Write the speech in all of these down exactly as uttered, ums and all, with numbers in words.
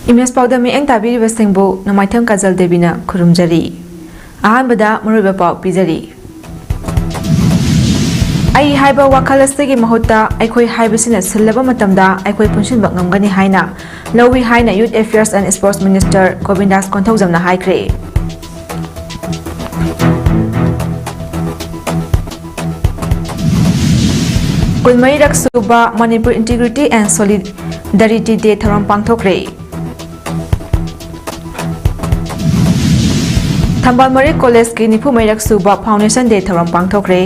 Image ꯄꯥꯎꯗ ꯃꯤꯠꯌꯦꯡ ꯇꯥꯕꯤꯔꯤꯕꯁꯤꯡꯕꯨ ꯅꯣꯡꯃꯥꯏꯊꯦꯝ ꯀꯥꯖꯜ ꯗꯦꯕꯤꯅ ꯈꯨꯔꯨꯝꯖꯔꯤ꯫ ꯑꯍꯥꯟꯕꯗ ꯃꯔꯨꯑꯣꯏꯕ ꯄꯥꯎ ꯄꯤꯖꯔꯤ꯫ "ꯑꯩ" ꯍꯥꯏꯕ ꯋꯥꯈꯜ ꯑꯁꯤꯒꯤ ꯃꯍꯨꯠꯇ "ꯑꯩꯈꯣꯏ" ꯍꯥꯏꯕꯁꯤꯅ ꯁꯤꯜꯂꯕ ꯃꯇꯝꯗ ꯑꯩꯈꯣꯏ ꯄꯨꯟꯁꯤꯟꯕ ꯉꯝꯒꯅꯤ ꯍꯥꯏꯅ ꯂꯧꯏ ꯍꯥꯏꯅ Youth Affairs and Sports Minister ꯒꯣꯕꯤꯟꯗꯥꯁ ꯀꯣꯟꯊꯧꯖꯝꯅ ꯍꯥꯏꯈ꯭ꯔꯦ꯫ ꯀꯨꯟꯃꯔꯤꯔꯛ ꯁꯨꯕ Manipur Integrity and Solidarity Day ꯊꯧꯔꯝ ꯄꯥꯡꯊꯣꯛꯈ꯭ꯔꯦ꯫ ꯊꯝꯕꯥꯜ ꯃꯔꯤꯛ ꯀꯣꯂꯦꯖꯀꯤ ꯅꯤꯐꯨ ꯃꯔꯤꯔꯛ ꯁꯨꯕ Foundation Day ꯊꯧꯔꯝ ꯄꯥꯡꯊꯣꯛꯈ꯭ꯔꯦ꯫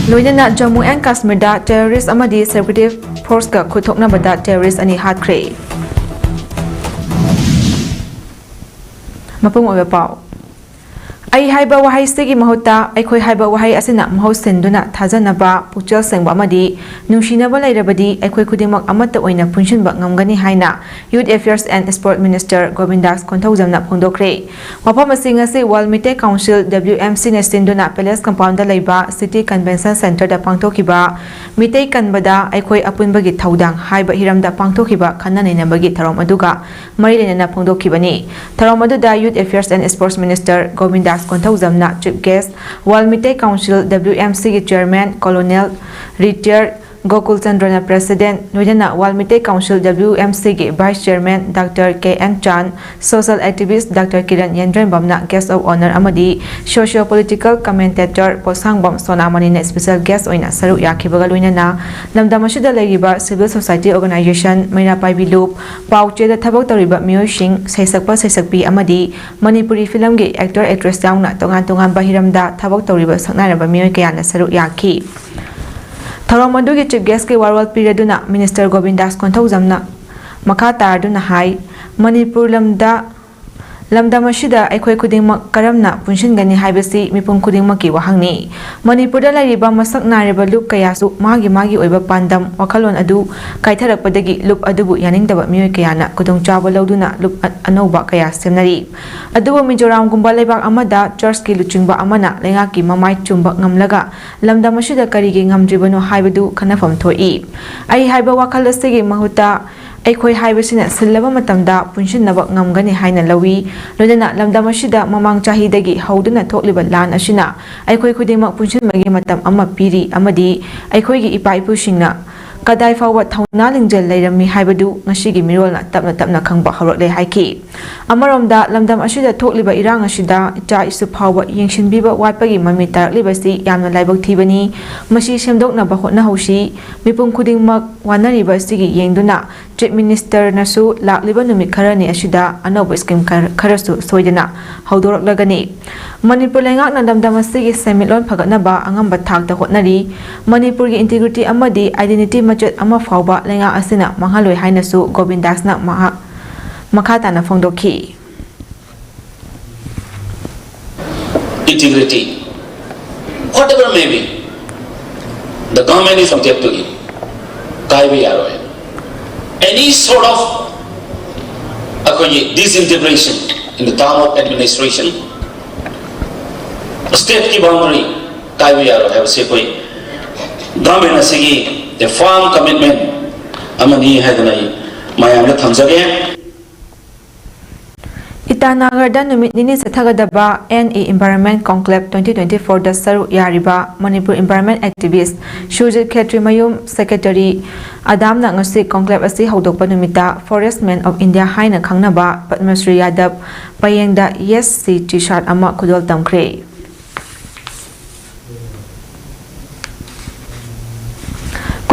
ꯂꯣꯏꯅꯅ ꯖꯝꯃꯨ ꯑꯦꯟ ꯀꯥꯁꯃꯤꯔꯗ terrorist ꯑꯃꯗꯤ security forceꯀ ꯈꯨꯠꯊꯣꯛꯅꯕꯗ terrorist ꯑꯅꯤ ꯍꯥꯠꯈ꯭ꯔꯦ꯫ ꯃꯄꯨꯡ ꯑꯣꯏꯕ ꯄꯥꯎ꯫ "ꯑꯩ" ꯍꯥꯏꯕ ꯋꯥꯍꯩꯁꯤꯒꯤ ꯃꯍꯨꯠꯇ "ꯑꯩꯈꯣꯏ" ꯍꯥꯏꯕ ꯋꯥꯍꯩ ꯑꯁꯤꯅ ꯃꯍꯨꯠ ꯁꯤꯟꯗꯨꯅ ꯊꯥꯖꯅꯕ, ꯄꯨꯛꯆꯦꯜ ꯁꯦꯡꯕ ꯑꯃꯗꯤ ꯅꯨꯡꯁꯤꯅꯕ ꯂꯩꯔꯕꯗꯤ ꯑꯩꯈꯣꯏ ꯈꯨꯗꯤꯡꯃꯛ ꯑꯃꯠꯇ ꯑꯣꯏꯅ ꯄꯨꯟꯁꯤꯟꯕ ꯉꯝꯒꯅꯤ ꯍꯥꯏꯅ Youth Affairs and Sport Minister ꯒꯣꯕꯤꯟꯗꯥꯁ ꯀꯣꯟꯊꯧꯖꯝꯅ ꯐꯣꯡꯗꯣꯛꯈ꯭ꯔꯦ꯫ ꯋꯥꯐꯝ ꯑꯁꯤ ꯉꯁꯤ World Meitei Council W M Cꯅ ꯁꯤꯟꯗꯨꯅ Palace Compoundꯗ ꯂꯩꯕ City Convention Centreꯗ ꯄꯥꯡꯊꯣꯛꯈꯤꯕ "ꯃꯤꯇꯩ ꯀꯟꯕꯗ ꯑꯩꯈꯣꯏ ꯑꯄꯨꯟꯕꯒꯤ ꯊꯧꯗꯥꯡ" ꯍꯥꯏꯕ ꯍꯤꯔꯝꯗ ꯄꯥꯡꯊꯣꯛꯈꯤꯕ ꯈꯟꯅ ꯅꯩꯅꯕꯒꯤ ꯊꯧꯔꯝ ꯑꯗꯨꯒ ꯃꯔꯤ ꯂꯩꯅꯅ ꯐꯣꯡꯗꯣꯛꯈꯤꯕꯅꯤ꯫ ꯊꯧꯔꯝ ꯑꯗꯨꯗ Youth Affairs and Sports Minister ꯒꯣꯕꯤꯟꯗꯥꯁ ꯀꯣꯟꯊꯧꯖꯝꯅ Chief Guest, World Meitei Council W M Cꯒꯤ Chairman Colonel Retired Gokul ꯆꯟꯗ꯭ꯔꯅ President, ꯂꯣꯏꯅꯅ World Meitei Council W M Cꯒꯤ Vice Chairman Doctor K N Chan, social activist Doctor Kiran ꯌꯦꯟꯗ꯭ꯔꯦꯝꯕꯝꯅ Guest of Honour ꯑꯃꯗꯤ socio political commentator ꯄꯣꯠꯁꯥꯡꯕꯝ ꯁꯣꯅꯥꯃꯅꯤꯅ special guest ꯑꯣꯏꯅ ꯁꯔꯨꯛ ꯌꯥꯈꯤꯕꯒ ꯂꯣꯏꯅꯅ ꯂꯝꯗꯝ ꯑꯁꯤꯗ ꯂꯩꯔꯤꯕ civil society organisation, ꯃꯩꯔꯥ ꯄꯥꯏꯕꯤ ꯂꯨꯞ, ꯄꯥꯎ ꯆꯦꯗ ꯊꯕꯛ ꯇꯧꯔꯤꯕ ꯃꯤꯑꯣꯏꯁꯤꯡ, ꯁꯩꯁꯛꯄ ꯁꯩꯁꯛꯄꯤ ꯑꯃꯗꯤ ꯃꯅꯤꯄꯨꯔꯤ ꯐꯤꯂꯝꯒꯤ actor actress ꯌꯥꯎꯅ ꯇꯣꯉꯥꯟ ꯇꯣꯉꯥꯟꯕ ꯍꯤꯔꯝꯗ ꯊꯕꯛ ꯇꯧꯔꯤꯕ ꯁꯛꯅꯥꯏꯔꯕ ꯃꯤꯑꯣꯏ ꯀꯌꯥꯅ ꯁꯔꯨꯛ ꯌꯥꯈꯤ꯫ ꯊꯧꯔꯝ ꯑꯗꯨꯒꯤ Chief Guestꯀꯤ ꯋꯥꯔꯣꯜ ꯄꯤꯔꯗꯨꯅ Minister ꯒꯣꯕꯤꯟꯗꯥꯁ ꯀꯣꯟꯊꯧꯖꯝꯅ ꯃꯈꯥ ꯇꯥꯔꯗꯨꯅ ꯍꯥꯏ, ꯃꯅꯤꯄꯨꯔ ꯂꯝꯗ ꯂꯝꯗꯝ ꯑꯁꯤꯗ ꯑꯩꯈꯣꯏ ꯈꯨꯗꯤꯡꯃꯛ ꯀꯔꯝꯅ ꯄꯨꯟꯁꯤꯟꯒꯅꯤ ꯍꯥꯏꯕꯁꯤ ꯃꯤꯄꯨꯝ ꯈꯨꯗꯤꯡꯃꯛꯀꯤ ꯋꯥꯍꯪꯅꯤ꯫ ꯃꯅꯤꯄꯨꯔꯗ ꯂꯩꯔꯤꯕ ꯃꯁꯛ ꯅꯥꯏꯔꯕ ꯂꯨꯞ ꯀꯌꯥꯁꯨ ꯃꯥꯒꯤ ꯃꯥꯒꯤ ꯑꯣꯏꯕ ꯄꯥꯟꯗꯝ, ꯋꯥꯈꯜꯂꯣꯟ ꯑꯗꯨ ꯀꯥꯏꯊꯔꯛꯄꯗꯒꯤ ꯂꯨꯞ ꯑꯗꯨꯕꯨ ꯌꯥꯅꯤꯡꯗꯕ ꯃꯤꯑꯣꯏ ꯀꯌꯥꯅ ꯈꯨꯗꯣꯡꯆꯥꯕ ꯂꯧꯗꯨꯅ ꯂꯨꯞ ꯑ-, ꯑꯅꯧꯕ ꯀꯌꯥ ꯁꯦꯝꯅꯔꯤ꯫ ꯑꯗꯨꯕꯨ ꯃꯤꯖꯣꯔꯥꯝꯒꯨꯝꯕ ꯂꯩꯕꯥꯛ ꯑꯃꯗ ꯆꯔꯆꯀꯤ ꯂꯨꯆꯤꯡꯕ ꯑꯃꯅ ꯂꯩꯉꯥꯛꯀꯤ ꯃꯃꯥꯏ ꯆꯨꯝꯕ ꯉꯝꯂꯒ ꯂꯝꯗꯝ ꯑꯁꯤꯗ ꯀꯔꯤꯒꯤ ꯉꯝꯗ꯭ꯔꯤꯕꯅꯣ ꯍꯥꯏꯕꯗꯨ ꯈꯟꯅꯐꯝ ꯊꯣꯛꯏ꯫ ꯑꯩ ꯍꯥꯏꯕ ꯋꯥꯈꯜ ꯑꯁꯤꯒꯤ ꯃꯍꯨꯠꯇ ꯑꯩꯈꯣꯏ ꯍꯥꯏꯕꯁꯤꯅ ꯁꯤꯜꯂꯕ ꯃꯇꯝꯗ ꯄꯨꯟꯁꯤꯟꯅꯕ ꯉꯝꯒꯅꯤ ꯍꯥꯏꯅ ꯂꯧꯏ꯫ ꯂꯣꯏꯅꯅ ꯂꯝꯗꯝ ꯑꯁꯤꯗ ꯃꯃꯥꯡ ꯆꯍꯤꯗꯒꯤ ꯍꯧꯗꯨꯅ ꯊꯣꯛꯂꯤꯕ ꯂꯥꯟ ꯑꯁꯤꯅ ꯑꯩꯈꯣꯏ ꯈꯨꯗꯤꯡꯃꯛ ꯄꯨꯟꯁꯤꯟꯕꯒꯤ ꯃꯇꯝ ꯑꯃ ꯄꯤꯔꯤ ꯑꯃꯗꯤ ꯑꯩꯈꯣꯏꯒꯤ ꯏꯄꯥ ꯏꯄꯨꯁꯤꯡꯅ ꯀꯗꯥꯏ ꯐꯥꯎꯕ ꯊꯧꯅꯥ ꯂꯤꯡꯖꯦꯜ ꯂꯩꯔꯝꯃꯤ ꯍꯥꯏꯕꯗꯨ ꯉꯁꯤꯒꯤ ꯃꯤꯔꯣꯜꯅ ꯇꯞꯅ ꯇꯞꯅ ꯈꯪꯕ ꯍꯧꯔꯛꯂꯦ ꯍꯥꯏꯈꯤ꯫ ꯑꯃꯔꯣꯝꯗ ꯂꯝꯗꯝ ꯑꯁꯤꯗ ꯊꯣꯛꯂꯤꯕ ꯏꯔꯥꯡ ꯑꯁꯤꯗ ꯏꯆꯥ ꯏꯁꯨ ꯐꯥꯎꯕ ꯌꯦꯡꯁꯤꯟꯕꯤꯕ ꯋꯥꯠꯄꯒꯤ ꯃꯃꯤ ꯇꯥꯔꯛꯂꯤꯕꯁꯤ ꯌꯥꯝꯅ ꯂꯥꯏꯕꯛ ꯊꯤꯕꯅꯤ꯫ ꯃꯁꯤ ꯁꯦꯝꯗꯣꯛꯅꯕ ꯍꯣꯠꯅꯍꯧꯁꯤ꯫ ꯃꯤꯄꯨꯝ ꯈꯨꯗꯤꯡꯃꯛ ꯋꯥꯅꯔꯤꯕ ꯑꯁꯤꯒꯤ ꯌꯦꯡꯗꯨꯅ Chief Minister ꯅꯁꯨ ꯂꯥꯛꯂꯤꯕ ꯅꯨꯃꯤꯠ ꯈꯔꯅꯤ ꯑꯁꯤꯗ ꯑꯅꯧꯕ scheme ꯈꯔ-, ꯈꯔꯁꯨ ꯁꯣꯏꯗꯅ ꯍꯧꯗꯣꯔꯛꯂꯒꯅꯤ꯫ ꯃꯅꯤꯄꯨꯔ ꯂꯩꯉꯥꯛꯅ ꯂꯝꯗꯝ ꯑꯁꯤꯒꯤ ꯁꯦꯟꯃꯤꯠꯂꯣꯟ ꯐꯒꯠꯅꯕ ꯑꯉꯝꯕ ꯊꯥꯛꯇ ꯍꯣꯠꯅꯔꯤ꯫ ꯃꯅꯤꯄꯨꯔꯒꯤ integrity ꯑꯃꯗꯤ identity ꯃꯆꯦꯠ ꯑꯃ ꯐꯥꯎꯕ ꯂꯩꯉꯥꯛ ꯑꯁꯤꯅ ꯃꯥꯡꯍꯜꯂꯣꯏ ꯍꯥꯏꯅꯁꯨ ꯒꯣꯕꯤꯟꯗꯥꯁꯅ ꯃꯍꯥꯛ ꯃꯈꯥ ꯇꯥꯅ ꯐꯣꯡꯗꯣꯛꯈꯤ꯫ Integrity, whatever may be, the government is subject to it. ꯀꯥꯏꯕ ꯌꯥꯔꯣꯏ꯫ Any sort of ꯑꯩꯈꯣꯏꯒꯤ disintegration in the term of administration, stateꯀꯤ boundary ꯀꯥꯏꯕ ꯌꯥꯔꯣꯏ ꯍꯥꯏꯕꯁꯤ ꯑꯩꯈꯣꯏ government ꯑꯁꯤꯒꯤ the firm commitment ꯑꯃꯅꯤ ꯍꯥꯏꯗꯅ ꯑꯩ ꯃꯌꯥꯝꯗ ꯊꯝꯖꯒꯦ꯫ ꯏꯇꯥꯅꯥꯒꯔꯗ ꯅꯨꯃꯤꯠ ꯅꯤꯅꯤ ꯆꯠꯊꯒꯗꯕ N E Environment Conclave twenty twenty-fourꯗ ꯁꯔꯨꯛ ꯌꯥꯔꯤꯕ ꯃꯅꯤꯄꯨꯔ environment activist ꯁꯨꯔꯖꯤꯠ ꯈꯦꯇ꯭ꯔꯤꯃꯌꯨꯝ, secretary, ꯑꯗꯥꯝꯅ ꯉꯁꯤ conclave ꯑꯁꯤ ꯍꯧꯗꯣꯛꯄ ꯅꯨꯃꯤꯠꯇ Forest Man of India ꯍꯥꯏꯅ ꯈꯪꯅꯕ ꯄꯗꯃꯁ꯭ꯔꯤ ꯌꯥꯗꯕ ꯄꯌꯦꯡꯗ Yes ꯁꯤ T-shirt ꯑꯃ ꯈꯨꯗꯣꯜ ꯇꯝꯈ꯭ꯔꯦ꯫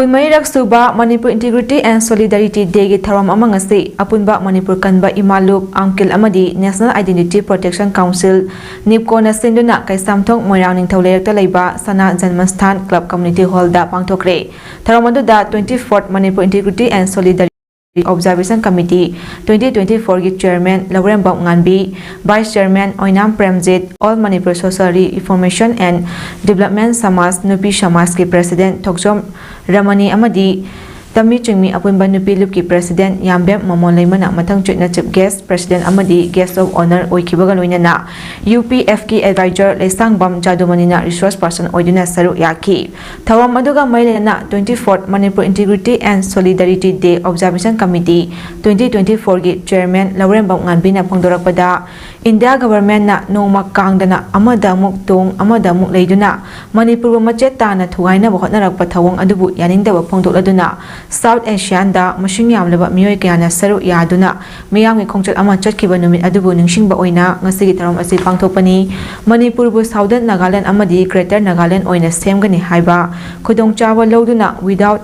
ꯀꯨꯟꯃꯔꯤꯔꯛ ꯁꯨꯕ ꯃꯅꯤꯄꯨꯔ Integrity and Solidarity Dayꯒꯤ ꯊꯧꯔꯝ ꯑꯃ ꯉꯁꯤ ꯑꯄꯨꯟꯕ ꯃꯅꯤꯄꯨꯔ ꯀꯟꯕ ꯏꯃꯥ ꯂꯨꯞ, ꯑꯥꯝꯀꯤꯜ ꯑꯃꯗꯤ National Identity Protection Council, NEEPCOꯅ ꯁꯤꯟꯗꯨꯅ ꯀꯩꯁꯥꯝꯊꯣꯡ ꯃꯣꯏꯔꯥꯡ ꯅꯤꯡꯊꯧ ꯂꯩꯔꯛꯇ ꯂꯩꯕ ꯁꯅꯥ ꯖꯟꯃꯁꯊꯥꯟ Club Community Hallꯗ ꯄꯥꯡꯊꯣꯛꯈ꯭ꯔꯦ꯫ ꯊꯧꯔꯝ ꯑꯗꯨꯗ twenty-fourth Manipur Integrity and Solidarity Observation Committee twenty twenty-fourꯒꯤ Chairman Laurembam ꯉꯥꯟꯕꯤ, Vice Chairman Oinam Premjit, All Manipur Social Reformation and Development Samaj ꯅꯨꯄꯤ ꯁꯃꯥꯖꯀꯤ President ꯊꯣꯛꯆꯣꯝ ꯔꯃꯅꯤ ꯑꯃꯗꯤ ꯇꯝꯃꯤ ꯆꯤꯡꯃꯤ ꯑꯄꯨꯟꯕ ꯅꯨꯄꯤ ꯂꯨꯞꯀꯤ President ꯌꯥꯝꯕꯦꯝ ꯃꯃꯣꯟ ꯂꯩꯃꯅ ꯃꯊꯪ ꯆꯌꯦꯠꯅ Chief Guest, President ꯑꯃꯗꯤ Guest of Honour ꯑꯣꯏꯈꯤꯕꯒ ꯂꯣꯏꯅꯅ UPFꯀꯤ Advisor ꯂꯩꯁꯥꯡꯕꯝ ꯖꯥꯗꯨꯃꯅꯤꯅ Resource Person ꯑꯣꯏꯗꯨꯅ ꯁꯔꯨꯛ ꯌꯥꯈꯤ꯫ ꯊꯧꯔꯝ ꯑꯗꯨꯒ ꯃꯔꯤ ꯂꯩꯅꯅ twenty-fourth Manipur Integrity and Solidarity Day Observation Committee twenty twenty-fourꯒꯤ Chairman Laurembam ꯉꯥꯟꯕꯤꯅ ꯐꯣꯡꯗꯣꯔꯛꯄꯗ, India Governmentꯅ ꯅꯣꯡꯃ ꯀꯥꯡꯗꯅ ꯑꯃꯗ ꯑꯃꯨꯛ ꯇꯣꯡ, ꯑꯃꯗ ꯑꯃꯨꯛ ꯂꯩꯗꯨꯅ ꯃꯅꯤꯄꯨꯔꯕꯨ ꯃꯆꯦꯠ ꯇꯥꯅ ꯊꯨꯒꯥꯏꯅꯕ ꯍꯣꯠꯅꯔꯛꯄ ꯊꯧꯑꯣꯡ ꯑꯗꯨꯕꯨ ꯌꯥꯅꯤꯡꯗꯕ ꯐꯣꯡꯗꯣꯛꯂꯗꯨꯅ, South Asiaꯗ ꯃꯁꯤꯡ ꯌꯥꯝꯂꯕ ꯃꯤꯑꯣꯏ ꯀꯌꯥꯅ ꯁꯔꯨꯛ ꯌꯥꯗꯨꯅ ꯃꯤꯌꯥꯝꯒꯤ ꯈꯣꯡꯆꯠ ꯑꯃ ꯆꯠꯈꯤꯕ ꯅꯨꯃꯤꯠ ꯑꯗꯨꯕꯨ ꯅꯤꯡꯁꯤꯡꯕ ꯑꯣꯏꯅ ꯉꯁꯤꯒꯤ ꯊꯧꯔꯝ ꯑꯁꯤ ꯄꯥꯡꯊꯣꯛꯄꯅꯤ꯫ ꯃꯅꯤꯄꯨꯔꯕꯨ Southern Nagaland ꯑꯃꯗꯤ Greater Nagaland ꯑꯣꯏꯅ ꯁꯦꯝꯒꯅꯤ ꯍꯥꯏꯕ ꯈꯨꯗꯣꯡꯆꯥꯕ ꯂꯧꯗꯨꯅ without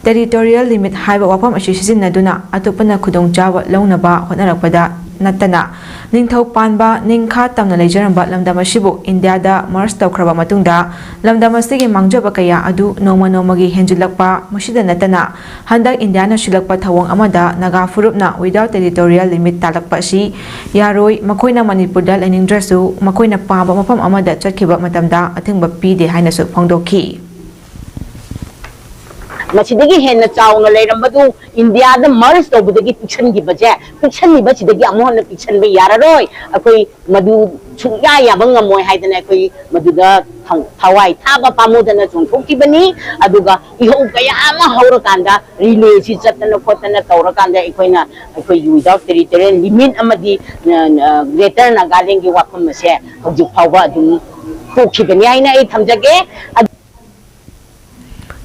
territorial limit ꯍꯥꯏꯕ ꯋꯥꯐꯝ ꯑꯁꯤ ꯁꯤꯖꯤꯟꯅꯗꯨꯅ ꯑꯇꯣꯞꯄꯅ ꯈꯨꯗꯣꯡꯆꯥꯕ ꯂꯧꯅꯕ ꯍꯣꯠꯅꯔꯛꯄꯗ ꯅꯠꯇꯅ, ꯅꯤꯡꯊꯧ ꯄꯥꯟꯕ ꯅꯤꯡꯈꯥ ꯇꯝꯅ ꯂꯩꯖꯔꯝꯕ ꯂꯝꯗꯝ ꯑꯁꯤꯕꯨ Indiaꯗ merge ꯇꯧꯈ꯭ꯔꯕ ꯃꯇꯨꯡꯗ ꯂꯝꯗꯝ ꯑꯁꯤꯒꯤ ꯃꯥꯡꯖꯕ ꯀꯌꯥ ꯑꯗꯨ ꯅꯣꯡꯃ ꯅꯣꯡꯃꯒꯤ ꯍꯦꯟꯖꯤꯜꯂꯛꯄ, ꯃꯁꯤꯗ ꯅꯠꯇꯅ ꯍꯟꯗꯛ Indiaꯅ ꯁꯤꯜꯂꯛꯄ ꯊꯧꯑꯣꯡ ꯑꯃꯗ ꯅꯥꯒꯥ ꯐꯨꯔꯨꯞꯅ without territorial limit ꯇꯥꯜꯂꯛꯄ ꯑꯁꯤ ꯌꯥꯔꯣꯏ, ꯃꯈꯣꯏꯅ ꯃꯅꯤꯄꯨꯔꯗ ꯂꯩꯅꯤꯡꯗ꯭ꯔꯁꯨ ꯃꯈꯣꯏꯅ ꯄꯥꯝꯕ ꯃꯐꯝ ꯑꯃꯗ ꯆꯠꯈꯤꯕ ꯃꯇꯝꯗ ꯑꯊꯤꯡꯕ ꯄꯤꯗꯦ ꯍꯥꯏꯅꯁꯨ ꯐꯣꯡꯗꯣꯛꯈꯤ꯫ ꯃꯁꯤꯗꯒꯤ ꯍꯦꯟꯅ ꯆꯥꯎꯅ ꯂꯩꯔꯝꯕꯗꯨ Indiaꯗ merge ꯇꯧꯕꯗꯒꯤ ꯄꯤꯛꯁꯟꯈꯤꯕꯁꯦ, ꯄꯤꯛꯁꯟꯈꯤꯕꯁꯤꯗꯒꯤ ꯑꯃꯨꯛ ꯍꯟꯅ ꯄꯤꯛꯁꯟꯕ ꯌꯥꯔꯔꯣꯏ꯫ ꯑꯩꯈꯣꯏ ꯃꯗꯨ ꯁꯨꯡꯌꯥ ꯌꯥꯕ ꯉꯝꯃꯣꯏ ꯍꯥꯏꯗꯅ ꯑꯩꯈꯣꯏ ꯃꯗꯨꯗ ꯊꯋꯥꯏ ꯊꯥꯕ ꯄꯥꯝꯃꯨꯗꯅ ꯆꯣꯡꯊꯣꯛꯈꯤꯕꯅꯤ꯫ ꯑꯗꯨꯒ ꯏꯍꯧ ꯀꯌꯥ ꯑꯃ ꯍꯧꯔꯀꯥꯟꯗ relaysꯁꯤ ꯆꯠꯇꯅ ꯈꯣꯠꯇꯅ ꯇꯧꯔꯀꯥꯟꯗ ꯑꯩꯈꯣꯏꯅ ꯑꯩꯈꯣꯏꯒꯤ without territorial limit ꯑꯃꯗꯤ Greater Nagalandꯒꯤ ꯋꯥꯐꯝ ꯑꯁꯦ ꯍꯧꯖꯤꯛ ꯐꯥꯎꯕ ꯑꯗꯨꯝ ꯇꯣꯛꯈꯤꯕꯅꯤ ꯍꯥꯏꯅ ꯑꯩ ꯊꯝꯖꯒꯦ꯫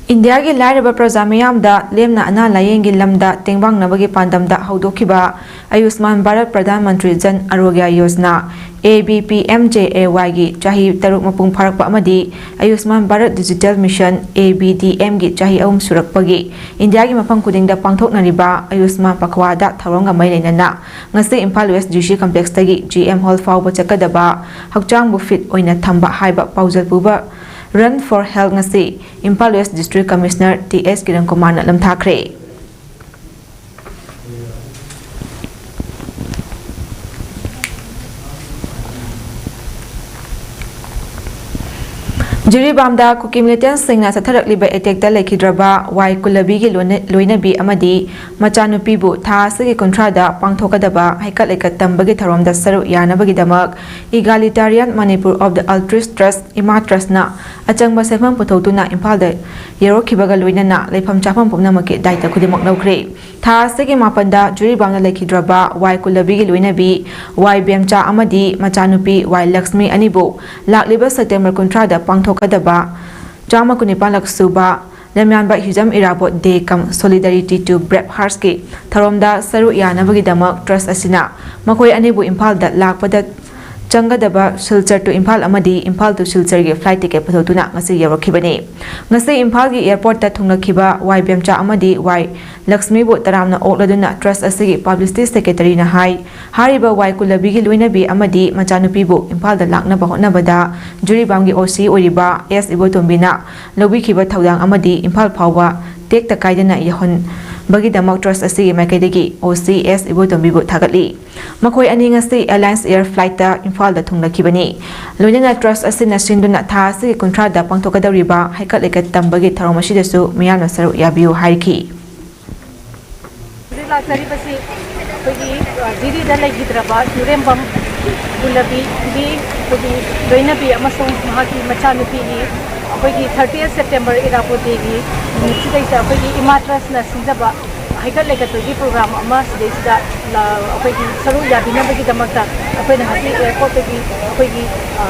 ꯏꯟꯗꯤꯌꯥꯒꯤ ꯂꯥꯏꯔꯕ ꯄ꯭ꯔꯖꯥ ꯃꯤꯌꯥꯝꯗ ꯂꯦꯝꯅ ꯑꯅꯥ ꯂꯥꯌꯦꯡꯒꯤ ꯂꯝꯗ ꯇꯦꯡꯕꯥꯡꯅꯕꯒꯤ ꯄꯥꯟꯗꯝꯗ ꯍꯧꯗꯣꯛꯈꯤꯕ ꯑꯌꯨꯁꯃꯥꯟ ꯚꯥꯔꯠ ꯄ꯭ꯔꯙꯥꯟ ꯃꯟꯇ꯭ꯔꯤ ꯖꯟ ꯑꯔꯣꯒ꯭ꯌ ꯌꯣꯖꯅꯥ, ABPMJAYꯒꯤ ꯆꯍꯤ ꯇꯔꯨꯛ ꯃꯄꯨꯡ ꯐꯥꯔꯛꯄ ꯑꯃꯗꯤ ꯑꯌꯨꯁꯃꯥꯟ ꯚꯥꯔꯠ ꯗꯤꯖꯤꯇꯦꯜ ꯃꯤꯁꯟ, ABDMꯒꯤ ꯆꯍꯤ ꯑꯍꯨꯝ ꯁꯨꯔꯛꯄꯒꯤ ꯏꯟꯗꯤꯌꯥꯒꯤ ꯃꯐꯝ ꯈꯨꯗꯤꯡꯗ ꯄꯥꯡꯊꯣꯛꯅꯔꯤꯕ ꯑꯌꯨꯁꯃꯥꯟ ꯄꯈꯋꯥꯗꯥ ꯊꯧꯔꯝꯒ ꯃꯔꯤ ꯂꯩꯅꯅ ꯉꯁꯤ Imphal West DC Complexꯇꯒꯤ GM Hall ꯐꯥꯎꯕ ꯆꯠꯀꯗꯕ ꯍꯛꯆꯥꯡꯕꯨ fit ꯑꯣꯏꯅ ꯊꯝꯕ ꯍꯥꯏꯕ ꯄꯥꯎꯖꯦꯜ ꯄꯨꯕ Run for Health ꯉꯁꯤ Imphal West District Commissioner T S Kiran ꯀꯨꯃꯥꯔꯅ ꯂꯝꯊꯥꯈ꯭ꯔꯦ꯫ ꯖꯤꯔꯤꯕꯥꯝꯗ ꯀꯨꯀꯤ ꯃꯤꯂꯤꯇꯦꯟꯁꯤꯡꯅ ꯆꯠꯊꯔꯛꯂꯤꯕ ꯑꯦꯇꯦꯛꯇ ꯂꯩꯈꯤꯗ꯭ꯔꯕ ꯋꯥꯏ ꯀꯨꯂꯕꯤꯒꯤ ꯂꯣꯏꯅ- ꯂꯣꯏꯅꯕꯤ ꯑꯃꯗꯤ ꯃꯆꯥꯅꯨꯄꯤꯕꯨ ꯊꯥ ꯑꯁꯤꯒꯤ ꯀꯨꯟꯊ꯭ꯔꯥꯗ ꯄꯥꯡꯊꯣꯛꯀꯗꯕ ꯍꯩꯀꯠ ꯂꯩꯀꯠ ꯇꯝꯕꯒꯤ ꯊꯧꯔꯝꯗ ꯁꯔꯨꯛ ꯌꯥꯅꯕꯒꯤꯗꯃꯛ Egalitarian Manipur of the Altruist Trust, ꯏꯃꯥ ꯇ꯭ꯔꯁꯅ ꯑꯆꯪꯕ ꯁꯦꯟꯐꯝ ꯄꯨꯊꯣꯛꯇꯨꯅ ꯏꯝꯐꯥꯜꯗ ꯌꯧꯔꯛꯈꯤꯕꯒ ꯂꯣꯏꯅꯅ ꯂꯩꯐꯝ ꯆꯥꯐꯝ ꯄꯨꯝꯅꯃꯛꯀꯤ ꯗꯥꯏꯇ ꯈꯨꯗꯤꯡꯃꯛ ꯂꯧꯈ꯭ꯔꯦ꯫ ꯊꯥ ꯑꯁꯤꯒꯤ ꯃꯥꯄꯟꯗ ꯖꯤꯔꯤꯕꯥꯝꯗ ꯂꯩꯈꯤꯗ꯭ꯔꯕ ꯋꯥꯏ ꯀꯨꯂꯕꯤꯒꯤ ꯂꯣꯏꯅꯕꯤ ꯋꯥꯏ ꯕꯦꯝꯆꯥ ꯑꯃꯗꯤ ꯃꯆꯥꯅꯨꯄꯤ ꯋꯥꯏ ꯂꯛꯁꯃꯤ ꯑꯅꯤꯕꯨ ꯂꯥꯛꯂꯤꯕ ꯁꯦꯞꯇꯦꯝꯕꯔ ꯀꯨꯟꯊ꯭ꯔꯥꯗ ꯄꯥꯡꯊꯣꯛꯀꯗꯕ ꯆꯥꯝꯃ ꯀꯨꯟꯅꯤꯄꯥꯜꯂꯛ ꯁꯨꯕ ꯂꯝꯌꯥꯟꯕ ꯍꯤꯖꯝ ꯏꯔꯥꯕꯣꯠ ꯗꯦ ꯀꯝ Solidarity to Brave Heartsꯀꯤ ꯊꯧꯔꯝꯗ ꯁꯔꯨꯛ ꯌꯥꯅꯕꯒꯤꯗꯃꯛ ꯇ꯭ꯔꯁ ꯑꯁꯤꯅ ꯃꯈꯣꯏ ꯑꯅꯤꯕꯨ ꯏꯝꯐꯥꯜꯗ ꯂꯥꯛꯄꯗ ꯆꯪꯒꯗꯕ ꯁꯤꯜꯆꯔ to ꯏꯝꯐꯥꯜ ꯑꯃꯗꯤ ꯏꯝꯐꯥꯜ to ꯁꯤꯜꯆꯔꯒꯤ flight ticket ꯄꯨꯊꯣꯛꯇꯨꯅ ꯉꯁꯤ ꯌꯧꯔꯛꯈꯤꯕꯅꯤ꯫ ꯉꯁꯤ ꯏꯝꯐꯥꯜꯒꯤ airportꯇ ꯊꯨꯡꯂꯈꯤꯕ ꯋꯥꯏ ꯕꯦꯝꯆꯥ ꯑꯃꯗꯤ ꯋꯥꯏ ꯂꯛꯁꯃꯤꯕꯨ ꯇꯔꯥꯝꯅ ꯑꯣꯛꯂꯗꯨꯅ ꯇ꯭ꯔꯁ ꯑꯁꯤꯒꯤ publicity secretaryꯅ ꯍꯥꯏ, ꯍꯥꯏꯔꯤꯕ ꯋꯥꯏ ꯀꯨꯂꯕꯤꯒꯤ ꯂꯣꯏꯅꯕꯤ ꯑꯃꯗꯤ ꯃꯆꯥꯅꯨꯄꯤꯕꯨ ꯏꯝꯐꯥꯜꯗ ꯂꯥꯛꯅꯕ ꯍꯣꯠꯅꯕꯗ ꯖꯤꯔꯤꯕꯥꯝꯒꯤ ꯑꯣ ꯁꯤ ꯑꯣꯏꯔꯤꯕ ꯑꯦꯁ ꯏꯕꯣꯇꯣꯝꯕꯤꯅ ꯂꯧꯕꯤꯈꯤꯕ ꯊꯧꯗꯥꯡ ꯑꯃꯗꯤ ꯏꯝꯐꯥꯜ ꯐꯥꯎꯕ ꯇꯦꯛꯇ ꯀꯥꯏꯗꯅ ꯌꯧꯍꯟꯕꯒꯤꯗꯃꯛ ꯇ꯭ꯔꯁ ꯑꯁꯤꯒꯤ ꯃꯥꯏꯀꯩꯗꯒꯤ ꯑꯣ ꯁꯤ ꯑꯦꯁ ꯏꯕꯣꯇꯣꯝꯕꯤꯕꯨ ꯊꯥꯒꯠꯂꯤ꯫ ꯃꯈꯣꯏ ꯑꯅꯤ ꯉꯁꯤ Alliance Air flightꯇ ꯏꯝꯐꯥꯜꯗ ꯊꯨꯡꯂꯈꯤꯕꯅꯤ꯫ ꯂꯣꯏꯅꯅ ꯇ꯭ꯔꯁ ꯑꯁꯤꯅ ꯁꯤꯟꯗꯨꯅ ꯊꯥ ꯑꯁꯤꯒꯤ ꯀꯨꯟꯊ꯭ꯔꯥꯗ ꯄꯥꯡꯊꯣꯛꯀꯗꯧꯔꯤꯕ ꯍꯩꯀꯠ ꯂꯩꯀꯠ ꯇꯝꯕꯒꯤ ꯊꯧꯔꯝ ꯑꯁꯤꯗꯁꯨ ꯃꯤꯌꯥꯝꯅ ꯁꯔꯨꯛ ꯌꯥꯕꯤꯌꯨ ꯍꯥꯏꯔꯤꯈꯤ꯫ ꯍꯧꯖꯤꯛ ꯂꯥꯛꯆꯔꯤꯕꯁꯤ ꯑꯩꯈꯣꯏꯒꯤ, ꯑ, ꯖꯤꯔꯤꯗ ꯂꯩꯈꯤꯗ꯭ꯔꯕ ꯏꯔꯦꯝꯕꯝ ꯒꯨꯂꯕꯤꯒꯤ ꯑꯩꯈꯣꯏꯒꯤ ꯂꯣꯏꯅꯕꯤ ꯑꯃꯁꯨꯡ ꯃꯍꯥꯛꯀꯤ ꯃꯆꯥꯅꯨꯄꯤꯒꯤ ꯑꯩꯈꯣꯏꯒꯤ thirtieth September ꯏꯔꯥꯕꯣꯠ ꯗꯦꯒꯤ ꯅꯨꯃꯤꯠꯁꯤꯗꯩꯁꯤꯗ ꯑꯩꯈꯣꯏꯒꯤ ꯏꯃꯥ ꯇ꯭ꯔꯁꯅ ꯁꯤꯟꯖꯕ ꯍꯩꯀꯠ ꯂꯩꯀꯠꯄꯒꯤ program ꯑꯃ ꯁꯤꯗꯩꯁꯤꯗ, ꯑ, ꯑꯩꯈꯣꯏꯒꯤ ꯁꯔꯨꯛ ꯌꯥꯕꯤꯅꯕꯒꯤꯗꯃꯛꯇ ꯑꯩꯈꯣꯏꯅ ꯉꯁꯤ airportꯇꯒꯤ ꯑꯩꯈꯣꯏꯒꯤ, ꯑ,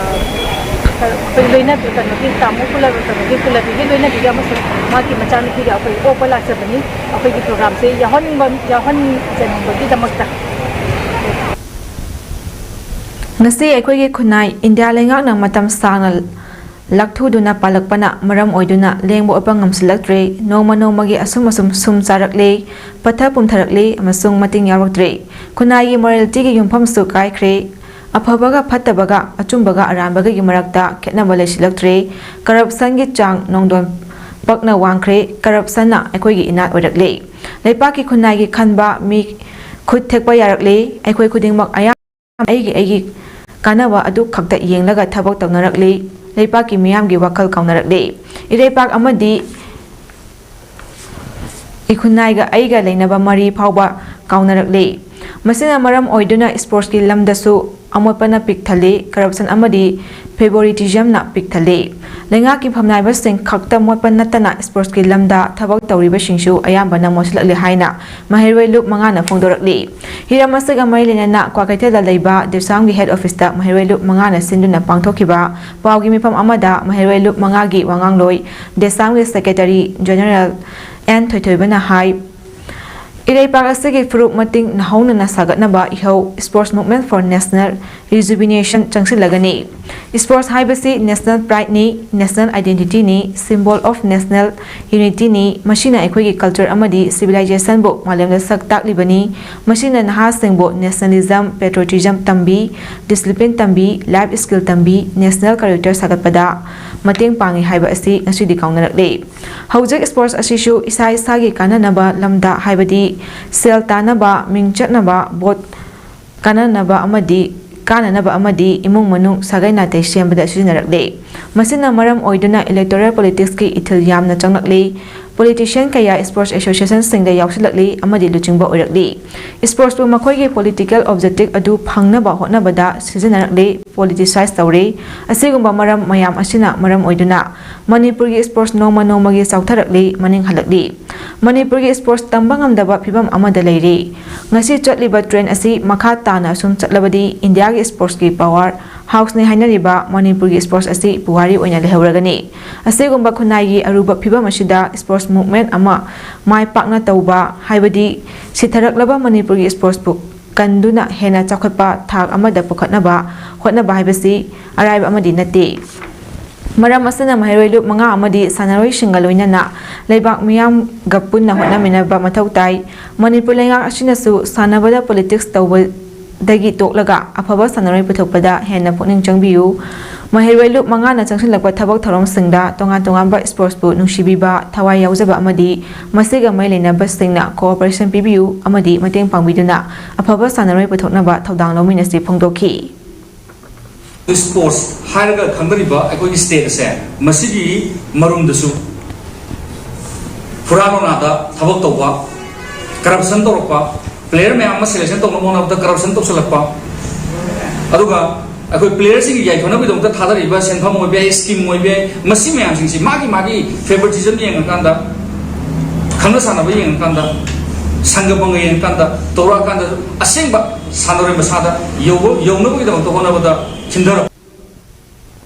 ꯑꯩꯈꯣꯏ ꯂꯣꯏꯅꯕꯤ, ꯀꯩꯅꯣꯒꯤ, ꯇꯥꯃꯣ ꯀꯨꯂꯕ-, ꯀꯩꯅꯣꯒꯤ ꯀꯨꯂꯕꯤꯒꯤ ꯂꯣꯏꯅꯕꯤꯒ ꯑꯃꯁꯨꯡ ꯃꯍꯥꯛꯀꯤ ꯃꯆꯥꯅꯨꯄꯤꯒ ꯑꯩꯈꯣꯏ ꯑꯣꯛꯄ ꯂꯥꯛꯆꯕꯅꯤ꯫ ꯑꯩꯈꯣꯏꯒꯤ programꯁꯦ ꯌꯥꯎꯍꯟꯅꯤꯡꯕ, ꯌꯥꯎꯍꯟꯖꯅꯤꯡꯕꯒꯤꯗꯃꯛꯇ꯫ ꯉꯁꯤ ꯑꯩꯈꯣꯏꯒꯤ ꯈꯨꯟꯅꯥꯏ ꯏꯟꯗꯤꯌꯥ ꯂꯩꯉꯥꯛꯅ ꯃꯇꯝ ꯁꯥꯡꯅ ꯂꯥꯛꯊꯨꯗꯨꯅ ꯄꯥꯜꯂꯛꯄꯅ ꯃꯔꯝ ꯑꯣꯏꯗꯨꯅ ꯂꯦꯡꯕ ꯑꯣꯠꯄ ꯉꯝꯁꯤꯜꯂꯛꯇ꯭ꯔꯦ꯫ ꯅꯣꯡꯃ ꯅꯣꯡꯃꯒꯤ ꯑꯁꯨꯝ ꯑꯁꯨꯝ ꯁꯨꯝ ꯆꯥꯔꯛꯂꯦ, ꯄꯠꯊ ꯄꯨꯝꯊꯔꯛꯂꯦ ꯑꯃꯁꯨꯡ ꯃꯇꯤꯡ ꯌꯥꯎꯔꯛꯇ꯭ꯔꯦ꯫ ꯈꯨꯟꯅꯥꯏꯒꯤ moralityꯒꯤ ꯌꯨꯝꯐꯝꯁꯨ ꯀꯥꯏꯈ꯭ꯔꯦ꯫ ꯑꯐꯕꯒ ꯐꯠꯇꯕꯒ, ꯑꯆꯨꯝꯕꯒ ꯑꯔꯥꯟꯕꯒꯒꯤ ꯃꯔꯛꯇ ꯈꯦꯠꯅꯕ ꯂꯩꯁꯤꯜꯂꯛꯇ꯭ꯔꯦ꯫ Corruptionꯒꯤ ꯆꯥꯡ ꯅꯣꯡꯗꯣꯟ ꯄꯛꯅ ꯋꯥꯡꯈ꯭ꯔꯦ꯫ Corruptionꯅ ꯑꯩꯈꯣꯏꯒꯤ ꯏꯅꯥꯠ ꯑꯣꯏꯔꯛꯂꯦ꯫ ꯂꯩꯄꯥꯛꯀꯤ ꯈꯨꯟꯅꯥꯏꯒꯤ ꯈꯟꯕ ꯃꯤ ꯈꯨꯠ ꯊꯦꯛꯄ ꯌꯥꯔꯛꯂꯦ꯫ ꯑꯩꯈꯣꯏ ꯈꯨꯗꯤꯡꯃꯛ ꯑꯌꯥꯝꯕ ꯑꯩꯒꯤ ꯑꯩꯒꯤ ꯀꯥꯟꯅꯕ ꯑꯗꯨ ꯈꯛꯇ ꯌꯦꯡꯂꯒ ꯊꯕꯛ ꯇꯧꯅꯔꯛꯂꯤ꯫ ꯂꯩꯄꯥꯛꯀꯤ ꯃꯤꯌꯥꯝꯒꯤ ꯋꯥꯈꯜ ꯀꯥꯎꯅꯔꯛꯂꯤ꯫ ꯏꯔꯩꯄꯥꯛ ꯑꯃꯗꯤ ꯏꯈꯨꯟꯅꯥꯏꯒ ꯑꯩꯒ ꯂꯩꯅꯕ ꯃꯔꯤ ꯐꯥꯎꯕ ꯀꯥꯎꯅꯔꯛꯂꯤ꯫ ꯃꯁꯤꯅ ꯃꯔꯝ ꯑꯣꯏꯗꯨꯅ sportsꯀꯤ ꯂꯝꯗꯁꯨ ꯑꯃꯣꯠꯄꯅ ꯄꯤꯛ ꯊꯜꯂꯤ, corruption ꯑꯃꯗꯤ favoritismꯅ ꯄꯤꯛ ꯊꯜꯂꯤ꯫ ꯂꯩꯉꯥꯛꯀꯤ ꯐꯝꯅꯥꯏꯕꯁꯤꯡ ꯈꯛꯇ ꯃꯣꯠꯄ ꯅꯠꯇꯅ sportsꯀꯤ ꯂꯝꯗ ꯊꯕꯛ ꯇꯧꯔꯤꯕꯁꯤꯡꯁꯨ ꯑꯌꯥꯝꯕꯅ ꯃꯣꯠꯁꯤꯜꯂꯛꯂꯤ ꯍꯥꯏꯅ ꯃꯍꯩꯔꯣꯏ ꯂꯨꯞ ꯃꯉꯥꯅ ꯐꯣꯡꯗꯣꯔꯛꯂꯤ꯫ ꯍꯤꯔꯝ ꯑꯁꯤꯒ ꯃꯔꯤ ꯂꯩꯅꯅ ꯀ꯭ꯋꯥꯀꯩꯊꯦꯜꯗ ꯂꯩꯕ ꯗꯦꯁꯥꯝꯒꯤ head officeꯇ ꯃꯍꯩꯔꯣꯏ ꯂꯨꯞ ꯃꯉꯥꯅ ꯁꯤꯟꯗꯨꯅ ꯄꯥꯡꯊꯣꯛꯈꯤꯕ ꯄꯥꯎꯒꯤ ꯃꯤꯐꯝ ꯑꯃꯗ ꯃꯍꯩꯔꯣꯏ ꯂꯨꯞ ꯃꯉꯥꯒꯤ ꯋꯥꯉꯥꯡꯂꯣꯏ ꯗꯦꯁꯥꯝꯒꯤ secretary general ꯑꯦꯟ ꯊꯣꯏꯊꯣꯏꯕꯅ ꯍꯥꯏ, ꯏꯔꯩꯄꯥꯛ ꯑꯁꯤꯒꯤ ꯐꯨꯔꯨꯞ ꯃꯇꯤꯡ ꯅꯧꯍꯧꯅꯅ ꯁꯥꯒꯠꯅꯕ ꯏꯍꯧ Sports Movement for National Rejuvenation ꯆꯪꯁꯤꯜꯂꯒꯅꯤ꯫ Sports ꯍꯥꯏꯕꯁꯤ national prideꯅꯤ, national identityꯅꯤ, symbol of national unityꯅꯤ꯫ ꯃꯁꯤꯅ ꯑꯩꯈꯣꯏꯒꯤ culture ꯑꯃꯗꯤ civilizationꯕꯨ ꯃꯥꯂꯦꯝꯗ ꯁꯛ ꯇꯥꯛꯂꯤꯕꯅꯤ꯫ ꯃꯁꯤꯅ ꯅꯍꯥꯁꯤꯡꯕꯨ nationalism, patriotism ꯇꯝꯕꯤ, discipline ꯇꯝꯕꯤ, life skill ꯇꯝꯕꯤ, national character ꯁꯥꯒꯠꯄꯗ ꯃꯇꯦꯡ ꯄꯥꯡꯏ ꯍꯥꯏꯕ ꯑꯁꯤ ꯉꯁꯤꯗꯤ ꯀꯥꯎꯅꯔꯛꯂꯦ꯫ ꯍꯧꯖꯤꯛ sports ꯑꯁꯤꯁꯨ ꯏꯁꯥ ꯏꯁꯥꯒꯤ ꯀꯥꯟꯅꯅꯕ ꯂꯝꯗ, ꯍꯥꯏꯕꯗꯤ ꯁꯦꯜ ꯇꯥꯟꯅꯕ, ꯃꯤꯡ ꯆꯠꯅꯕ, vote ꯀꯥꯟꯅꯅꯕ ꯑꯃꯗꯤ ꯀꯥꯟꯅꯅꯕ ꯑꯃꯗꯤ ꯏꯃꯨꯡ ꯃꯅꯨꯡ ꯁꯥꯒꯩ ꯅꯥꯇꯩ ꯁꯦꯝꯕꯗ ꯁꯤꯖꯤꯟꯅꯔꯛꯂꯦ꯫ ꯃꯁꯤꯅ ꯃꯔꯝ ꯑꯣꯏꯗꯨꯅ electoral politicsꯀꯤ ꯏꯊꯤꯜ ꯌꯥꯝꯅ ꯆꯪꯂꯛꯂꯤ꯫ Politician ꯀꯌꯥ sports associationꯁꯤꯡꯗ ꯌꯥꯎꯁꯤꯜꯂꯛꯂꯤ ꯑꯃꯗꯤ ꯂꯨꯆꯤꯡꯕ ꯑꯣꯏꯔꯛꯂꯤ꯫ Sportsꯄꯨ ꯃꯈꯣꯏꯒꯤ political objective ꯑꯗꯨ ꯐꯪꯅꯕ ꯍꯣꯠꯅꯕꯗ ꯁꯤꯖꯤꯟꯅꯔꯛꯂꯤ, politicise ꯇꯧꯔꯦ꯫ ꯑꯁꯤꯒꯨꯝꯕ ꯃꯔꯝ ꯃꯌꯥꯝ ꯑꯁꯤꯅ ꯃꯔꯝ ꯑꯣꯏꯗꯨꯅ ꯃꯅꯤꯄꯨꯔꯒꯤ sports ꯅꯣꯡꯃ ꯅꯣꯡꯃꯒꯤ ꯆꯥꯎꯊꯔꯛꯂꯤ, ꯃꯅꯤꯡ ꯍꯜꯂꯛꯂꯤ꯫ ꯃꯅꯤꯄꯨꯔꯒꯤ sports ꯇꯝꯕ ꯉꯝꯗꯕ ꯐꯤꯕꯝ ꯑꯃꯗ ꯂꯩꯔꯤ꯫ ꯉꯁꯤ ꯆꯠꯂꯤꯕ trend ꯑꯁꯤ ꯃꯈꯥ ꯇꯥꯅ ꯑꯁꯨꯝ ꯆꯠꯂꯕꯗꯤ ꯏꯟꯗꯤꯌꯥꯒꯤ sportsꯀꯤ power houseꯅꯤ ꯍꯥꯏꯅꯔꯤꯕ ꯃꯅꯤꯄꯨꯔꯒꯤ sports ꯑꯁꯤ ꯄꯨꯋꯥꯔꯤ ꯑꯣꯏꯅ ꯂꯩꯍꯧꯔꯒꯅꯤ꯫ ꯑꯁꯤꯒꯨꯝꯕ ꯈꯨꯟꯅꯥꯏꯒꯤ ꯑꯔꯨꯕ ꯐꯤꯕꯝ ꯑꯁꯤꯗ sports movement ꯑꯃ ꯃꯥꯏ ꯄꯥꯛꯅ ꯇꯧꯕ, ꯍꯥꯏꯕꯗꯤ ꯁꯤꯊꯔꯛꯂꯕ ꯃꯅꯤꯄꯨꯔꯒꯤ sportsꯄꯨ ꯀꯟꯗꯨꯅ ꯍꯦꯟꯅ ꯆꯥꯎꯈꯠꯄ ꯊꯥꯛ ꯑꯃꯗ ꯄꯨꯈꯠꯅꯕ ꯍꯣꯠꯅꯕ ꯍꯥꯏꯕꯁꯤ ꯑꯔꯥꯏꯕ ꯑꯃꯗꯤ ꯅꯠꯇꯦ꯫ ꯃꯔꯝ ꯑꯁꯤꯅ ꯃꯍꯩꯔꯣꯏ ꯂꯨꯞ ꯃꯉꯥ ꯑꯃꯗꯤ ꯁꯥꯟꯅꯔꯣꯏꯁꯤꯡꯒ ꯂꯣꯏꯅꯅ ꯂꯩꯕꯥꯛ ꯃꯤꯌꯥꯝꯒ ꯄꯨꯟꯅ ꯍꯣꯠꯅꯃꯤꯟꯅꯕ ꯃꯊꯧ ꯇꯥꯏ꯫ ꯃꯅꯤꯄꯨꯔ ꯂꯩꯉꯥꯛ ꯑꯁꯤꯅꯁꯨ ꯁꯥꯟꯅꯕꯗ politics ꯇꯧꯕꯗꯒꯤ ꯇꯣꯛꯂꯒ ꯑꯐꯕ ꯁꯥꯟꯅꯔꯣꯏ ꯄꯨꯊꯣꯛꯄꯗ ꯍꯦꯟꯅ ꯄꯨꯛꯅꯤꯡ ꯆꯪꯕꯤꯌꯨ꯫ ꯃꯍꯩꯔꯣꯏ ꯂꯨꯞ ꯃꯉꯥꯅ ꯆꯪꯁꯤꯜꯂꯛꯄ ꯊꯕꯛ ꯊꯧꯔꯝꯁꯤꯡꯗ ꯇꯣꯉꯥꯟ ꯇꯣꯉꯥꯟꯕ sportsꯄꯨ ꯅꯨꯡꯁꯤꯕꯤꯕ, ꯊꯋꯥꯏ ꯌꯥꯎꯖꯕ ꯑꯃꯗꯤ ꯃꯁꯤꯒ ꯃꯔꯤ ꯂꯩꯅꯕꯁꯤꯡꯅ cooperation ꯄꯤꯕꯤꯌꯨ ꯑꯃꯗꯤ ꯃꯇꯦꯡ ꯄꯥꯡꯕꯤꯗꯨꯅ ꯑꯐꯕ ꯁꯥꯟꯅꯔꯣꯏ ꯄꯨꯊꯣꯛꯅꯕ ꯊꯧꯗꯥꯡ ꯂꯧꯃꯤꯟꯅꯁꯤ ꯐꯣꯡꯗꯣꯛꯈꯤ꯫ ꯁ꯭ꯄꯣꯔꯠꯁ ꯍꯥꯏꯔꯒ ꯈꯪꯅꯔꯤꯕ ꯑꯩꯈꯣꯏꯒꯤ ꯁ꯭ꯇꯦꯠ ꯑꯁꯦ, ꯃꯁꯤꯒꯤ ꯃꯔꯨꯝꯗꯁꯨ ꯐꯨꯔꯥ ꯂꯣꯅꯥꯗ ꯊꯕꯛ ꯇꯧꯕ, ꯀꯔꯞꯁꯟ ꯇꯧꯔꯛꯄ, ꯄ꯭ꯂꯦꯌꯔ ꯃꯌꯥꯝ ꯑꯃ ꯁꯦꯂꯦꯛꯁꯟ ꯇꯧꯅꯕ ꯍꯣꯠꯅꯕꯗ ꯀꯔꯞꯁꯟ ꯇꯧꯁꯜꯂꯛꯄ, ꯑꯗꯨꯒ ꯑꯩꯈꯣꯏ ꯄ꯭ꯂꯦꯌꯔꯁꯤꯡꯒꯤ ꯌꯥꯏꯐꯅꯕꯒꯤꯗꯃꯛꯇ ꯊꯥꯗꯔꯤꯕ ꯁꯦꯟꯐꯝ ꯑꯣꯏꯕ ꯌꯥꯏ, ꯁ꯭ꯀꯤꯝ ꯑꯣꯏꯕ ꯌꯥꯏ, ꯃꯁꯤ ꯃꯌꯥꯝꯁꯤꯡꯁꯤ ꯃꯥꯒꯤ ꯃꯥꯒꯤ ꯐꯦꯕꯔꯇꯤꯖꯝ ꯌꯦꯡꯉꯀꯥꯟꯗ, ꯈꯪꯅ ꯁꯥꯟꯅꯕ ꯌꯦꯡꯉꯀꯥꯟꯗ, ꯁꯪꯒ ꯄꯪꯒ ꯌꯦꯡꯉꯀꯥꯟꯗ ꯇꯧꯔꯛꯑꯀꯥꯟꯗ ꯑꯁꯦꯡꯕ ꯁꯥꯟꯅꯔꯣꯏ ꯃꯁꯥꯗ ꯌꯧꯕ-, ꯌꯧꯅꯕꯒꯤꯗꯃꯛꯇ ꯍꯣꯠꯅꯕꯗ ꯊꯤꯟꯊꯔꯛꯄ꯫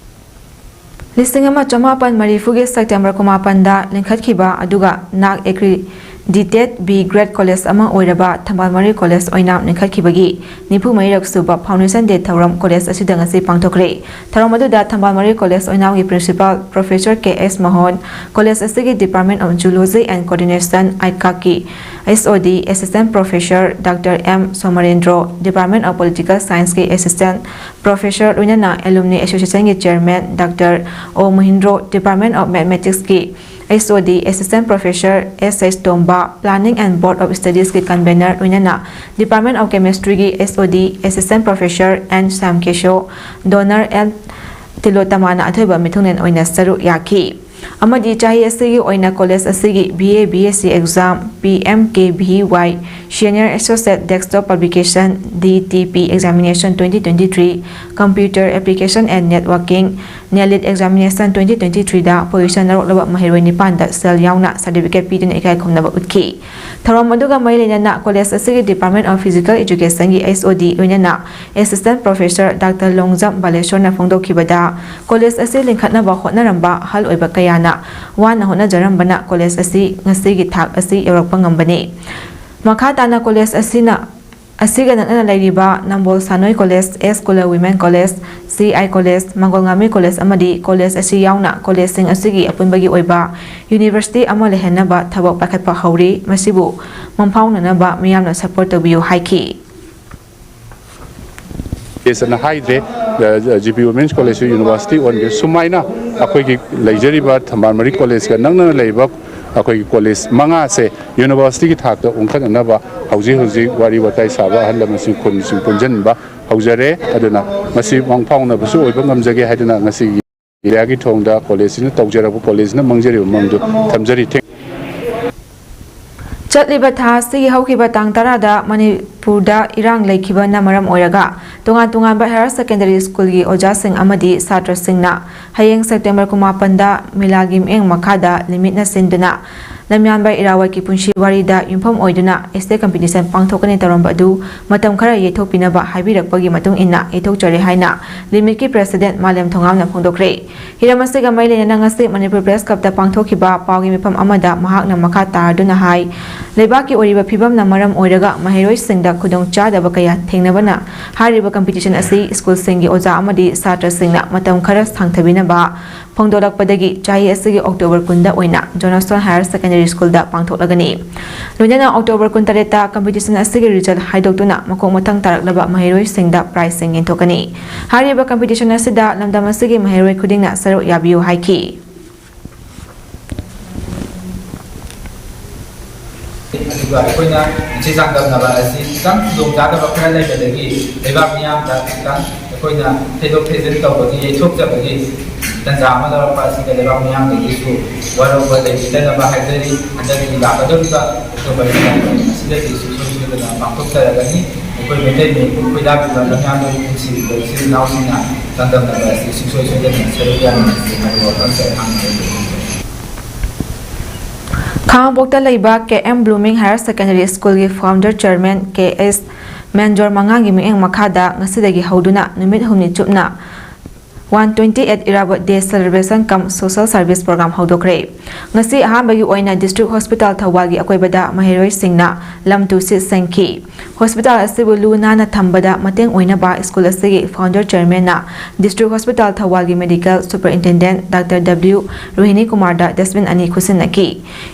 ꯂꯤꯁꯤꯡ ꯑꯃ ꯆꯃꯥꯄꯟ ꯃꯔꯤꯐꯨꯒꯤ ꯁꯦꯞꯇꯦꯝꯕꯔ ꯀꯨꯟꯃꯥꯄꯟꯗ ꯂꯤꯡꯈꯠꯈꯤꯕ ꯑꯗꯨꯒ ꯅꯥꯛ ꯑꯦꯀ꯭ꯔꯤꯗꯤꯇꯦꯠ ꯕꯤ ꯒ꯭ꯔꯦꯗ ꯀꯣꯂꯦꯖ ꯑꯃ ꯑꯣꯏꯔꯕ ꯊꯝꯕꯥꯜ ꯃꯔꯤ ꯀꯣꯂꯦꯖ ꯑꯣꯏꯅꯥꯝ ꯂꯤꯡꯈꯠꯈꯤꯕꯒꯤ ꯅꯤꯐꯨ ꯃꯔꯤꯔꯛ ꯁꯨꯕ ꯐꯥꯎꯟꯗꯦꯁꯟ ꯗꯦ ꯊꯧꯔꯝ ꯀꯣꯂꯦꯖ ꯑꯁꯤꯗ ꯉꯁꯤ ꯄꯥꯡꯊꯣꯛꯈ꯭ꯔꯦ꯫ ꯊꯧꯔꯝ ꯑꯗꯨꯗ ꯊꯝꯕꯥꯜ ꯃꯔꯤ ꯀꯣꯂꯦꯖ ꯑꯣꯏꯅꯥꯝꯒꯤ principal professor K S Mohan, college ꯑꯁꯤꯒꯤ Department of Zoology and Coordination, ꯑꯥꯏꯀꯥꯛꯀꯤ S O D, assistant professor doctor M Somarendro, Department of Political Scienceꯀꯤ ꯑꯦꯁꯤꯁꯇꯦꯟ ꯄ꯭ꯔꯣꯐꯦꯁꯔ, ꯂꯣꯏꯅꯅ ꯑꯦꯂꯨꯝꯅꯤ ꯑꯦꯁꯣꯁꯤꯌꯦꯁꯟꯒꯤ ꯆꯦꯌꯔꯃꯦꯟ ꯗꯥꯛꯇꯔ ꯑꯣ ꯃꯣꯍꯤꯟꯗ꯭ꯔꯣ, Department of Mathematicsꯀꯤ S O D, assistant professor S H Tomba, Planning and Board of Studiesꯀꯤ convener, ꯂꯣꯏꯅꯅ Department of Chemistryꯒꯤ S O D, assistant professor N Shyam Kesho, donor L ꯇꯤꯂꯣꯇꯃꯥꯅ ꯑꯊꯣꯏꯕ ꯃꯤꯊꯨꯡꯂꯦꯟ ꯑꯣꯏꯅ ꯁꯔꯨꯛ ꯌꯥꯈꯤ꯫ ꯑꯃꯗꯤ ꯆꯍꯤ ꯑꯁꯤꯒꯤ ꯑꯣꯏꯅ ꯀꯣꯂꯦꯖ ꯑꯁꯤꯒꯤ B A B S C exam, P M K V Y, Senior Associate Desktop Publication, D T P Examination twenty twenty three, Computer Application and Networking, NIELIT Examination twenty twenty threeꯗ position ꯂꯧꯔꯛꯂꯕ ꯃꯍꯩꯔꯣꯏ ꯅꯤꯄꯥꯟꯗ ꯁꯦꯜ ꯌꯥꯎꯅ certificate ꯄꯤꯗꯨꯅ ꯏꯀꯥꯏ ꯈꯨꯝꯅꯕ ꯎꯠꯈꯤ꯫ ꯊꯧꯔꯝ ꯑꯗꯨꯒ ꯃꯔꯤ ꯂꯩꯅꯅ ꯀꯣꯂꯦꯖ ꯑꯁꯤꯒꯤ Department of Physical Educationꯒꯤ S O ꯗꯤ, ꯂꯣꯏꯅꯅ assistant professor doctor Longjam ꯕꯥꯂꯦꯁꯣꯔꯅ ꯐꯣꯡꯗꯣꯛꯈꯤꯕꯗ, college ꯑꯁꯤ ꯂꯤꯡꯈꯠꯅꯕ ꯍꯣꯠꯅꯔꯝꯕ ꯑꯍꯜ ꯑꯣꯏꯕ ꯀꯌꯥꯅ ꯋꯥꯅ ꯍꯣꯠꯅꯖꯔꯝꯕꯅ ꯀꯣꯂꯦꯖ ꯑꯁꯤ ꯉꯁꯤꯒꯤ ꯊꯥꯛ ꯑꯁꯤ ꯌꯧꯔꯛꯄ ꯉꯝꯕꯅꯤ꯫ ꯃꯈꯥ ꯇꯥꯅ ꯀꯣꯂꯦꯖ ꯑꯁꯤꯅ, ꯑꯁꯤꯒ ꯅꯛꯅꯅ ꯂꯩꯔꯤꯕ Nambol Sanoi college, S Kula women college, C I college, Mangolngami college ꯑꯃꯗꯤ ꯀꯣꯂꯦꯖ ꯑꯁꯤ ꯌꯥꯎꯅ ꯀꯣꯂꯦꯖꯁꯤꯡ ꯑꯁꯤꯒꯤ ꯑꯄꯨꯟꯕꯒꯤ ꯑꯣꯏꯕ ꯌꯨꯅꯤꯚꯔꯁꯤꯇꯤ ꯑꯃ ꯂꯩꯍꯟꯅꯕ ꯊꯕꯛ ꯄꯥꯏꯈꯠꯄ ꯍꯧꯔꯤ꯫ ꯃꯁꯤꯕꯨ ꯃꯪꯐꯥꯎꯅꯅꯕ ꯃꯤꯌꯥꯝꯅ ꯁꯄꯣꯔꯠ ꯇꯧꯕꯤꯌꯨ ꯍꯥꯏꯈꯤ꯫ ꯀꯦꯁ ꯑꯅ ꯍꯥꯏꯗ꯭ꯔꯦ, ꯖꯤ ꯄꯤ ꯋꯨꯃꯦꯟꯁ ꯀꯣꯂꯦꯖꯁꯨ ꯌꯨꯅꯤꯚꯔꯁꯤꯇꯤ ꯑꯣꯟꯈ꯭ꯔꯦ꯫ ꯁꯨꯃꯥꯏꯅ ꯑꯩꯈꯣꯏꯒꯤ ꯂꯩꯖꯔꯤꯕ ꯊꯝꯕꯥꯜ ꯃꯔꯤ ꯀꯣꯂꯦꯖꯀ ꯅꯛꯅꯅ ꯂꯩꯔꯤꯕ ꯑꯩꯈꯣꯏꯒꯤ ꯀꯣꯂꯦꯖ ꯃꯉꯥꯁꯦ ꯌꯨꯅꯤꯚꯔꯁꯤꯇꯤꯒꯤ ꯊꯥꯛꯇ ꯎꯟꯈꯠꯅꯅꯕ ꯍꯧꯖꯤꯛ ꯍꯧꯖꯤꯛ ꯋꯥꯔꯤ ꯋꯥꯇꯥꯏ ꯁꯥꯕ ꯑꯍꯜ ꯂꯃꯟꯁꯤꯡ, ꯈꯨꯟꯁꯤꯡ ꯄꯨꯟꯁꯤꯟꯕ ꯍꯧꯖꯔꯦ꯫ ꯑꯗꯨꯅ ꯃꯁꯤ ꯃꯪ ꯐꯥꯎꯅꯕꯁꯨ ꯑꯣꯏꯕ ꯉꯝꯖꯒꯦ ꯍꯥꯏꯗꯅ ꯉꯁꯤꯒꯤ ꯏꯟꯗꯤꯌꯥꯒꯤ ꯊꯣꯡꯗ ꯀꯣꯂꯦꯖꯁꯤꯅ ꯇꯧꯖꯔꯕ, ꯀꯣꯂꯦꯖꯁꯤꯅ ꯃꯥꯡꯖꯔꯤꯕ ꯃꯪꯗꯨ ꯊꯝꯖꯔꯤ꯫ ꯊꯦꯡ- ꯆꯠꯂꯤꯕ ꯊꯥ ꯑꯁꯤꯒꯤ ꯍꯧꯈꯤꯕ ꯇꯥꯡ ꯇꯔꯥꯗ ꯃꯅꯤꯄꯨꯔꯗ ꯏꯔꯥꯡ ꯂꯩꯈꯤꯕꯅ ꯃꯔꯝ ꯑꯣꯏꯔꯒ ꯇꯣꯉꯥꯟ ꯇꯣꯉꯥꯟꯕ ꯍꯥꯌꯔ ꯁꯦꯀꯦꯟꯗꯔꯤ ꯁ꯭ꯀꯨꯜꯒꯤ ꯑꯣꯖꯥꯁꯤꯡ ꯑꯃꯗꯤ ꯁꯥꯇ꯭ꯔꯁꯤꯡꯅ ꯍꯌꯦꯡ ꯁꯦꯞꯇꯦꯝꯕꯔ ꯀꯨꯟꯃꯥꯄꯟꯗ ꯃꯤꯂꯥꯒꯤ ꯃꯤꯠꯌꯦꯡ ꯃꯈꯥꯗ ꯂꯤꯃꯤꯠꯅ ꯁꯤꯟꯗꯨꯅ ꯂꯝꯌꯥꯟꯕ ꯏꯔꯥꯕꯣꯠꯀꯤ ꯄꯨꯟꯁꯤ ꯋꯥꯔꯤꯗ ꯌꯨꯝꯐꯝ ꯑꯣꯏꯗꯨꯅ essay competition ꯄꯥꯡꯊꯣꯛꯀꯅꯤ ꯇꯧꯔꯝꯕ ꯑꯗꯨ ꯃꯇꯝ ꯈꯔ ꯌꯩꯊꯣꯛꯄꯤꯅꯕ ꯍꯥꯏꯕꯤꯔꯛꯄꯒꯤ ꯃꯇꯨꯡ ꯏꯟꯅ ꯌꯩꯊꯣꯛꯆꯔꯦ ꯍꯥꯏꯅ ꯂꯤꯃꯤꯠꯀꯤ ꯄ꯭ꯔꯦꯁꯤꯗꯦꯟꯠ ꯃꯥꯂꯦꯝ ꯊꯣꯉꯥꯝꯅ ꯐꯣꯡꯗꯣꯛꯈ꯭ꯔꯦ꯫ ꯍꯤꯔꯝ ꯑꯁꯤꯒ ꯃꯔꯤ ꯂꯩꯅꯅ ꯉꯁꯤ ꯃꯅꯤꯄꯨꯔ ꯄ꯭ꯔꯦꯁ ꯀ꯭ꯂꯕꯇ ꯄꯥꯡꯊꯣꯛꯈꯤꯕ ꯄꯥꯎꯒꯤ ꯃꯤꯐꯝ ꯑꯃꯗ ꯃꯍꯥꯛꯅ ꯃꯈꯥ ꯇꯥꯔꯗꯨꯅ ꯍꯥꯏ, ꯂꯩꯕꯥꯛꯀꯤ ꯑꯣꯏꯔꯤꯕ ꯐꯤꯕꯝꯅ ꯃꯔꯝ ꯑꯣꯏꯔꯒ ꯃꯍꯩꯔꯣꯏꯁꯤꯡꯗ ꯈꯨꯗꯣꯡꯆꯥꯗꯕ ꯀꯌꯥ ꯊꯦꯡꯅꯕꯅ ꯍꯥꯏꯔꯤꯕ competition ꯑꯁꯤ ꯁ꯭ꯀꯨꯜꯁꯤꯡꯒꯤ ꯑꯣꯖꯥ ꯑꯃꯗꯤ ꯁꯥꯇ꯭ꯔꯁꯤꯡꯅ ꯃꯇꯝ ꯈꯔ ꯁꯥꯡꯊꯕꯤꯅꯕ ꯐꯣꯡꯗꯣꯛꯂꯛꯄꯗꯒꯤ ꯆꯍꯤ ꯑꯁꯤꯒꯤ ꯑꯣꯛꯇꯣꯕꯔ ꯀꯨꯟꯗ ꯑꯣꯏꯅ ꯖꯣꯅꯁꯇꯣꯟ ꯍꯥꯌꯔ ꯁꯦꯀꯦꯟꯗꯔꯤ ꯁ꯭ꯀꯨꯜꯗ ꯄꯥꯡꯊꯣꯛꯂꯒꯅꯤ꯫ ꯂꯣꯏꯅꯅ ꯑꯣꯛꯇꯣꯕꯔ ꯀꯨꯟꯇꯔꯦꯠꯇ competition ꯑꯁꯤꯒꯤ result ꯍꯥꯏꯗꯣꯛꯇꯨꯅ ꯃꯈꯣꯡ ꯃꯊꯪ ꯇꯥꯔꯛꯂꯕ ꯃꯍꯩꯔꯣꯏꯁꯤꯡꯗ prizeꯁꯤꯡ ꯌꯦꯟꯊꯣꯛꯀꯅꯤ꯫ ꯍꯥꯏꯔꯤꯕ competition ꯑꯁꯤꯗ ꯂꯝꯗꯝ ꯑꯁꯤꯒꯤ ꯃꯍꯩꯔꯣꯏ ꯈꯨꯗꯤꯡꯅ ꯁꯔꯨꯛ ꯌꯥꯕꯤꯌꯨ ꯍꯥꯏꯈꯤ꯫ ꯑꯗꯨꯒ ꯑꯩꯈꯣꯏꯅ ꯃꯁꯤ ꯆꯥꯡꯗꯝꯅꯕ ꯑꯁꯤ ꯈꯤꯇꯪ ꯈꯨꯗꯣꯡꯆꯥꯗꯕ ꯈꯔ ꯂꯩꯕꯗꯒꯤ ꯂꯩꯕꯥꯛ ꯃꯤꯌꯥꯝꯗ ꯈꯤꯇꯪ ꯑꯩꯈꯣꯏꯅ ꯊꯩꯗꯣꯛ ꯊꯩꯖꯤꯟ ꯇꯧꯕꯒꯤ, ꯌꯩꯊꯣꯛꯆꯕꯒꯤ ꯇꯥꯟꯖꯥ ꯑꯃ ꯂꯧꯔꯛꯄ ꯑꯁꯤꯗ ꯂꯩꯕꯥꯛ ꯃꯤꯌꯥꯝꯗꯒꯤꯁꯨ ꯋꯥꯔꯧꯕ ꯂꯩꯕꯤꯗꯅꯕ ꯍꯥꯏꯖꯔꯤ꯫ ꯍꯟꯗꯛꯀꯤ ꯂꯥꯛꯀꯗꯧꯔꯤꯕ ꯑꯣꯛꯇꯣꯕꯔ ꯑꯁꯤꯗꯒꯤ ꯁꯨꯡꯁꯣꯏ ꯁꯣꯏꯗꯅ ꯄꯥꯡꯊꯣꯛꯆꯔꯒꯅꯤ꯫ ꯑꯩꯈꯣꯏ ꯃꯩꯇꯩ ꯃꯌꯦꯛꯄꯨ ꯈꯣꯏꯗꯥꯕꯤꯕ ꯂꯝꯌꯥꯟꯕ ꯄꯨꯟꯁꯤꯕ ꯏꯆꯤꯜ ꯏꯅꯥꯎꯁꯤꯡꯅ ꯆꯥꯡꯗꯝꯅꯕ ꯑꯁꯤ ꯁꯨꯡꯁꯣꯏ ꯁꯣꯏꯗꯅ ꯁꯔꯨꯛ ꯌꯥꯃꯤꯟꯅꯁꯤ ꯍꯥꯏꯕ ꯋꯥꯐꯝꯁꯦ ꯑꯩꯍꯥꯛꯅ ꯍꯥꯏꯖꯅꯤꯡꯏ꯫ ꯈꯥꯉꯕꯣꯛꯇ ꯂꯩꯕ ꯀꯦ ꯑꯦꯝ ꯕ꯭ꯂꯨꯃꯤꯡ ꯍꯥꯌꯔ ꯁꯦꯀꯦꯟꯗꯔꯤ ꯁ꯭ꯀꯨꯜꯒꯤ founder chairman ꯀꯦ ꯑꯦꯁ ꯃꯦꯟꯖꯣꯔ ꯃꯉꯥꯡꯒꯤ ꯃꯤꯠꯌꯦꯡ ꯃꯈꯥꯗ ꯉꯁꯤꯗꯒꯤ ꯍꯧꯗꯨꯅ ꯅꯨꯃꯤꯠ ꯍꯨꯝꯅꯤ ꯆꯨꯞꯅ one twenty eight Irabot Day Celebration cum Social Service Program ꯍꯧꯗꯣꯛꯈ꯭ꯔꯦ꯫ ꯉꯁꯤ ꯑꯍꯥꯟꯕꯒꯤ ꯑꯣꯏꯅ District Hospital ꯊꯧꯕꯥꯜꯒꯤ ꯑꯀꯣꯏꯕꯗ ꯃꯍꯩꯔꯣꯏꯁꯤꯡꯅ ꯂꯝ ꯇꯨ ꯁꯤꯠ ꯁꯦꯡꯈꯤ꯫ ꯍꯣꯁꯄꯤꯇꯥꯜ ꯑꯁꯤꯕꯨ ꯂꯨ ꯅꯥꯟꯅ ꯊꯝꯕꯗ ꯃꯇꯦꯡ ꯑꯣꯏꯅꯕ ꯁ꯭ꯀꯨꯜ ꯑꯁꯤꯒꯤ founder chairmanꯅ District Hospital ꯊꯧꯕꯥꯜꯒꯤ medical superintendent doctor W Rohini ꯀꯨꯃꯥꯔꯗ dustbin ꯑꯅꯤ ꯈꯨꯠꯁꯤꯟꯅꯈꯤ꯫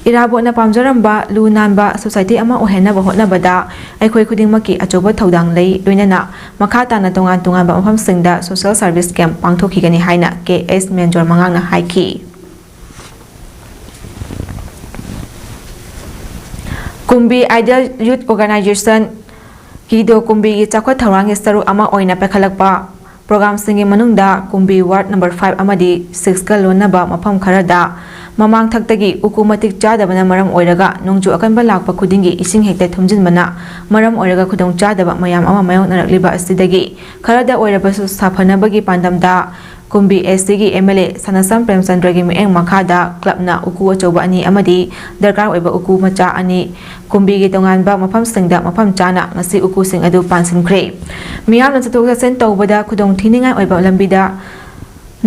ꯏꯔꯥꯕꯣꯠꯅ ꯄꯥꯝꯖꯔꯝꯕ ꯂꯨ ꯅꯥꯟꯕ society ꯑꯃ ꯑꯣꯏꯍꯟꯅꯕ ꯍꯣꯠꯅꯕꯗ ꯑꯩꯈꯣꯏ ꯈꯨꯗꯤꯡꯃꯛꯀꯤ ꯑꯆꯧꯕ ꯊꯧꯗꯥꯡ ꯂꯩ, ꯂꯣꯏꯅꯅ ꯃꯈꯥ ꯇꯥꯅ ꯇꯣꯉꯥꯟ ꯇꯣꯉꯥꯟꯕ ꯃꯐꯝꯁꯤꯡꯗ social service camp ꯄꯥꯡꯊꯣꯛꯈꯤꯒꯅꯤ ꯍꯥꯏꯅ ꯀꯦ ꯑꯦꯁ ꯃꯦꯟꯖꯣꯔ ꯃꯉꯥꯡꯅ ꯍꯥꯏꯈꯤ꯫ ꯀꯨꯝꯕꯤ Ideal Youth Organization, ꯀꯤꯗꯣ ꯀꯨꯝꯕꯤꯒꯤ ꯆꯥꯎꯈꯠ ꯊꯧꯔꯥꯡꯒꯤ ꯁꯔꯨꯛ ꯑꯃ ꯑꯣꯏꯅ ꯄꯥꯏꯈꯠꯂꯛꯄ ꯄ꯭ꯔꯣꯒ꯭ꯔꯥꯝꯁꯤꯡꯒꯤ ꯃꯅꯨꯡꯗ ꯀꯨꯝꯕꯤ ꯋꯥꯔꯗ ꯅꯝꯕꯔ ꯐꯥꯏꯚ ꯑꯃꯗꯤ ꯁꯤꯛꯁꯀ ꯂꯣꯟꯅꯕ ꯃꯐꯝ ꯈꯔꯗ ꯃꯃꯥꯡꯊꯛꯇꯒꯤ ꯎꯀꯨ ꯃꯇꯤꯛ ꯆꯥꯗꯕꯅ ꯃꯔꯝ ꯑꯣꯏꯔꯒ ꯅꯣꯡꯖꯨ ꯑꯀꯟꯕ ꯂꯥꯛꯄ ꯈꯨꯗꯤꯡꯒꯤ ꯏꯁꯤꯡ ꯍꯦꯛꯇ ꯊꯨꯝꯖꯤꯟꯕꯅ ꯃꯔꯝ ꯑꯣꯏꯔꯒ ꯈꯨꯗꯣꯡꯆꯥꯗꯕ ꯃꯌꯥꯝ ꯑꯃ ꯃꯥꯌꯣꯛꯅꯔꯛꯂꯤꯕ ꯑꯁꯤꯗꯒꯤ ꯈꯔꯗ ꯑꯣꯏꯔꯕꯁꯨ ꯁꯥꯐꯅꯕꯒꯤ ꯄꯥꯟꯗꯝꯗ ꯀꯨꯝꯕꯤ ꯑꯦꯁ ꯇꯤꯒꯤ ꯑꯦꯝ ꯑꯦꯜ ꯑꯦ ꯁꯅꯥꯁꯝ ꯄ꯭ꯔꯦꯝꯆꯟꯗ꯭ꯔꯒꯤ ꯃꯤꯠꯌꯦꯡ ꯃꯈꯥꯗ ꯀ꯭ꯂꯕꯅ ꯎꯀꯨ ꯑꯆꯧꯕ ꯑꯅꯤ ꯑꯃꯗꯤ ꯗꯔꯀꯥꯔ ꯑꯣꯏꯕ ꯎꯀꯨ ꯃꯆꯥ ꯑꯅꯤ ꯀꯨꯝꯕꯤꯒꯤ ꯇꯣꯉꯥꯟꯕ ꯃꯐꯝꯁꯤꯡꯗ ꯃꯐꯝ ꯆꯥꯅ ꯉꯁꯤ ꯎꯀꯨꯁꯤꯡ ꯑꯗꯨ ꯄꯥꯟꯁꯤꯟꯈ꯭ꯔꯦ꯫ ꯃꯤꯌꯥꯝꯅ ꯆꯠꯊꯣꯛ ꯆꯠꯁꯤꯟ ꯇꯧꯕꯗ ꯈꯨꯗꯣꯡ ꯊꯤꯅꯤꯡꯉꯥꯏ ꯑꯣꯏꯕ ꯂꯝꯕꯤꯗ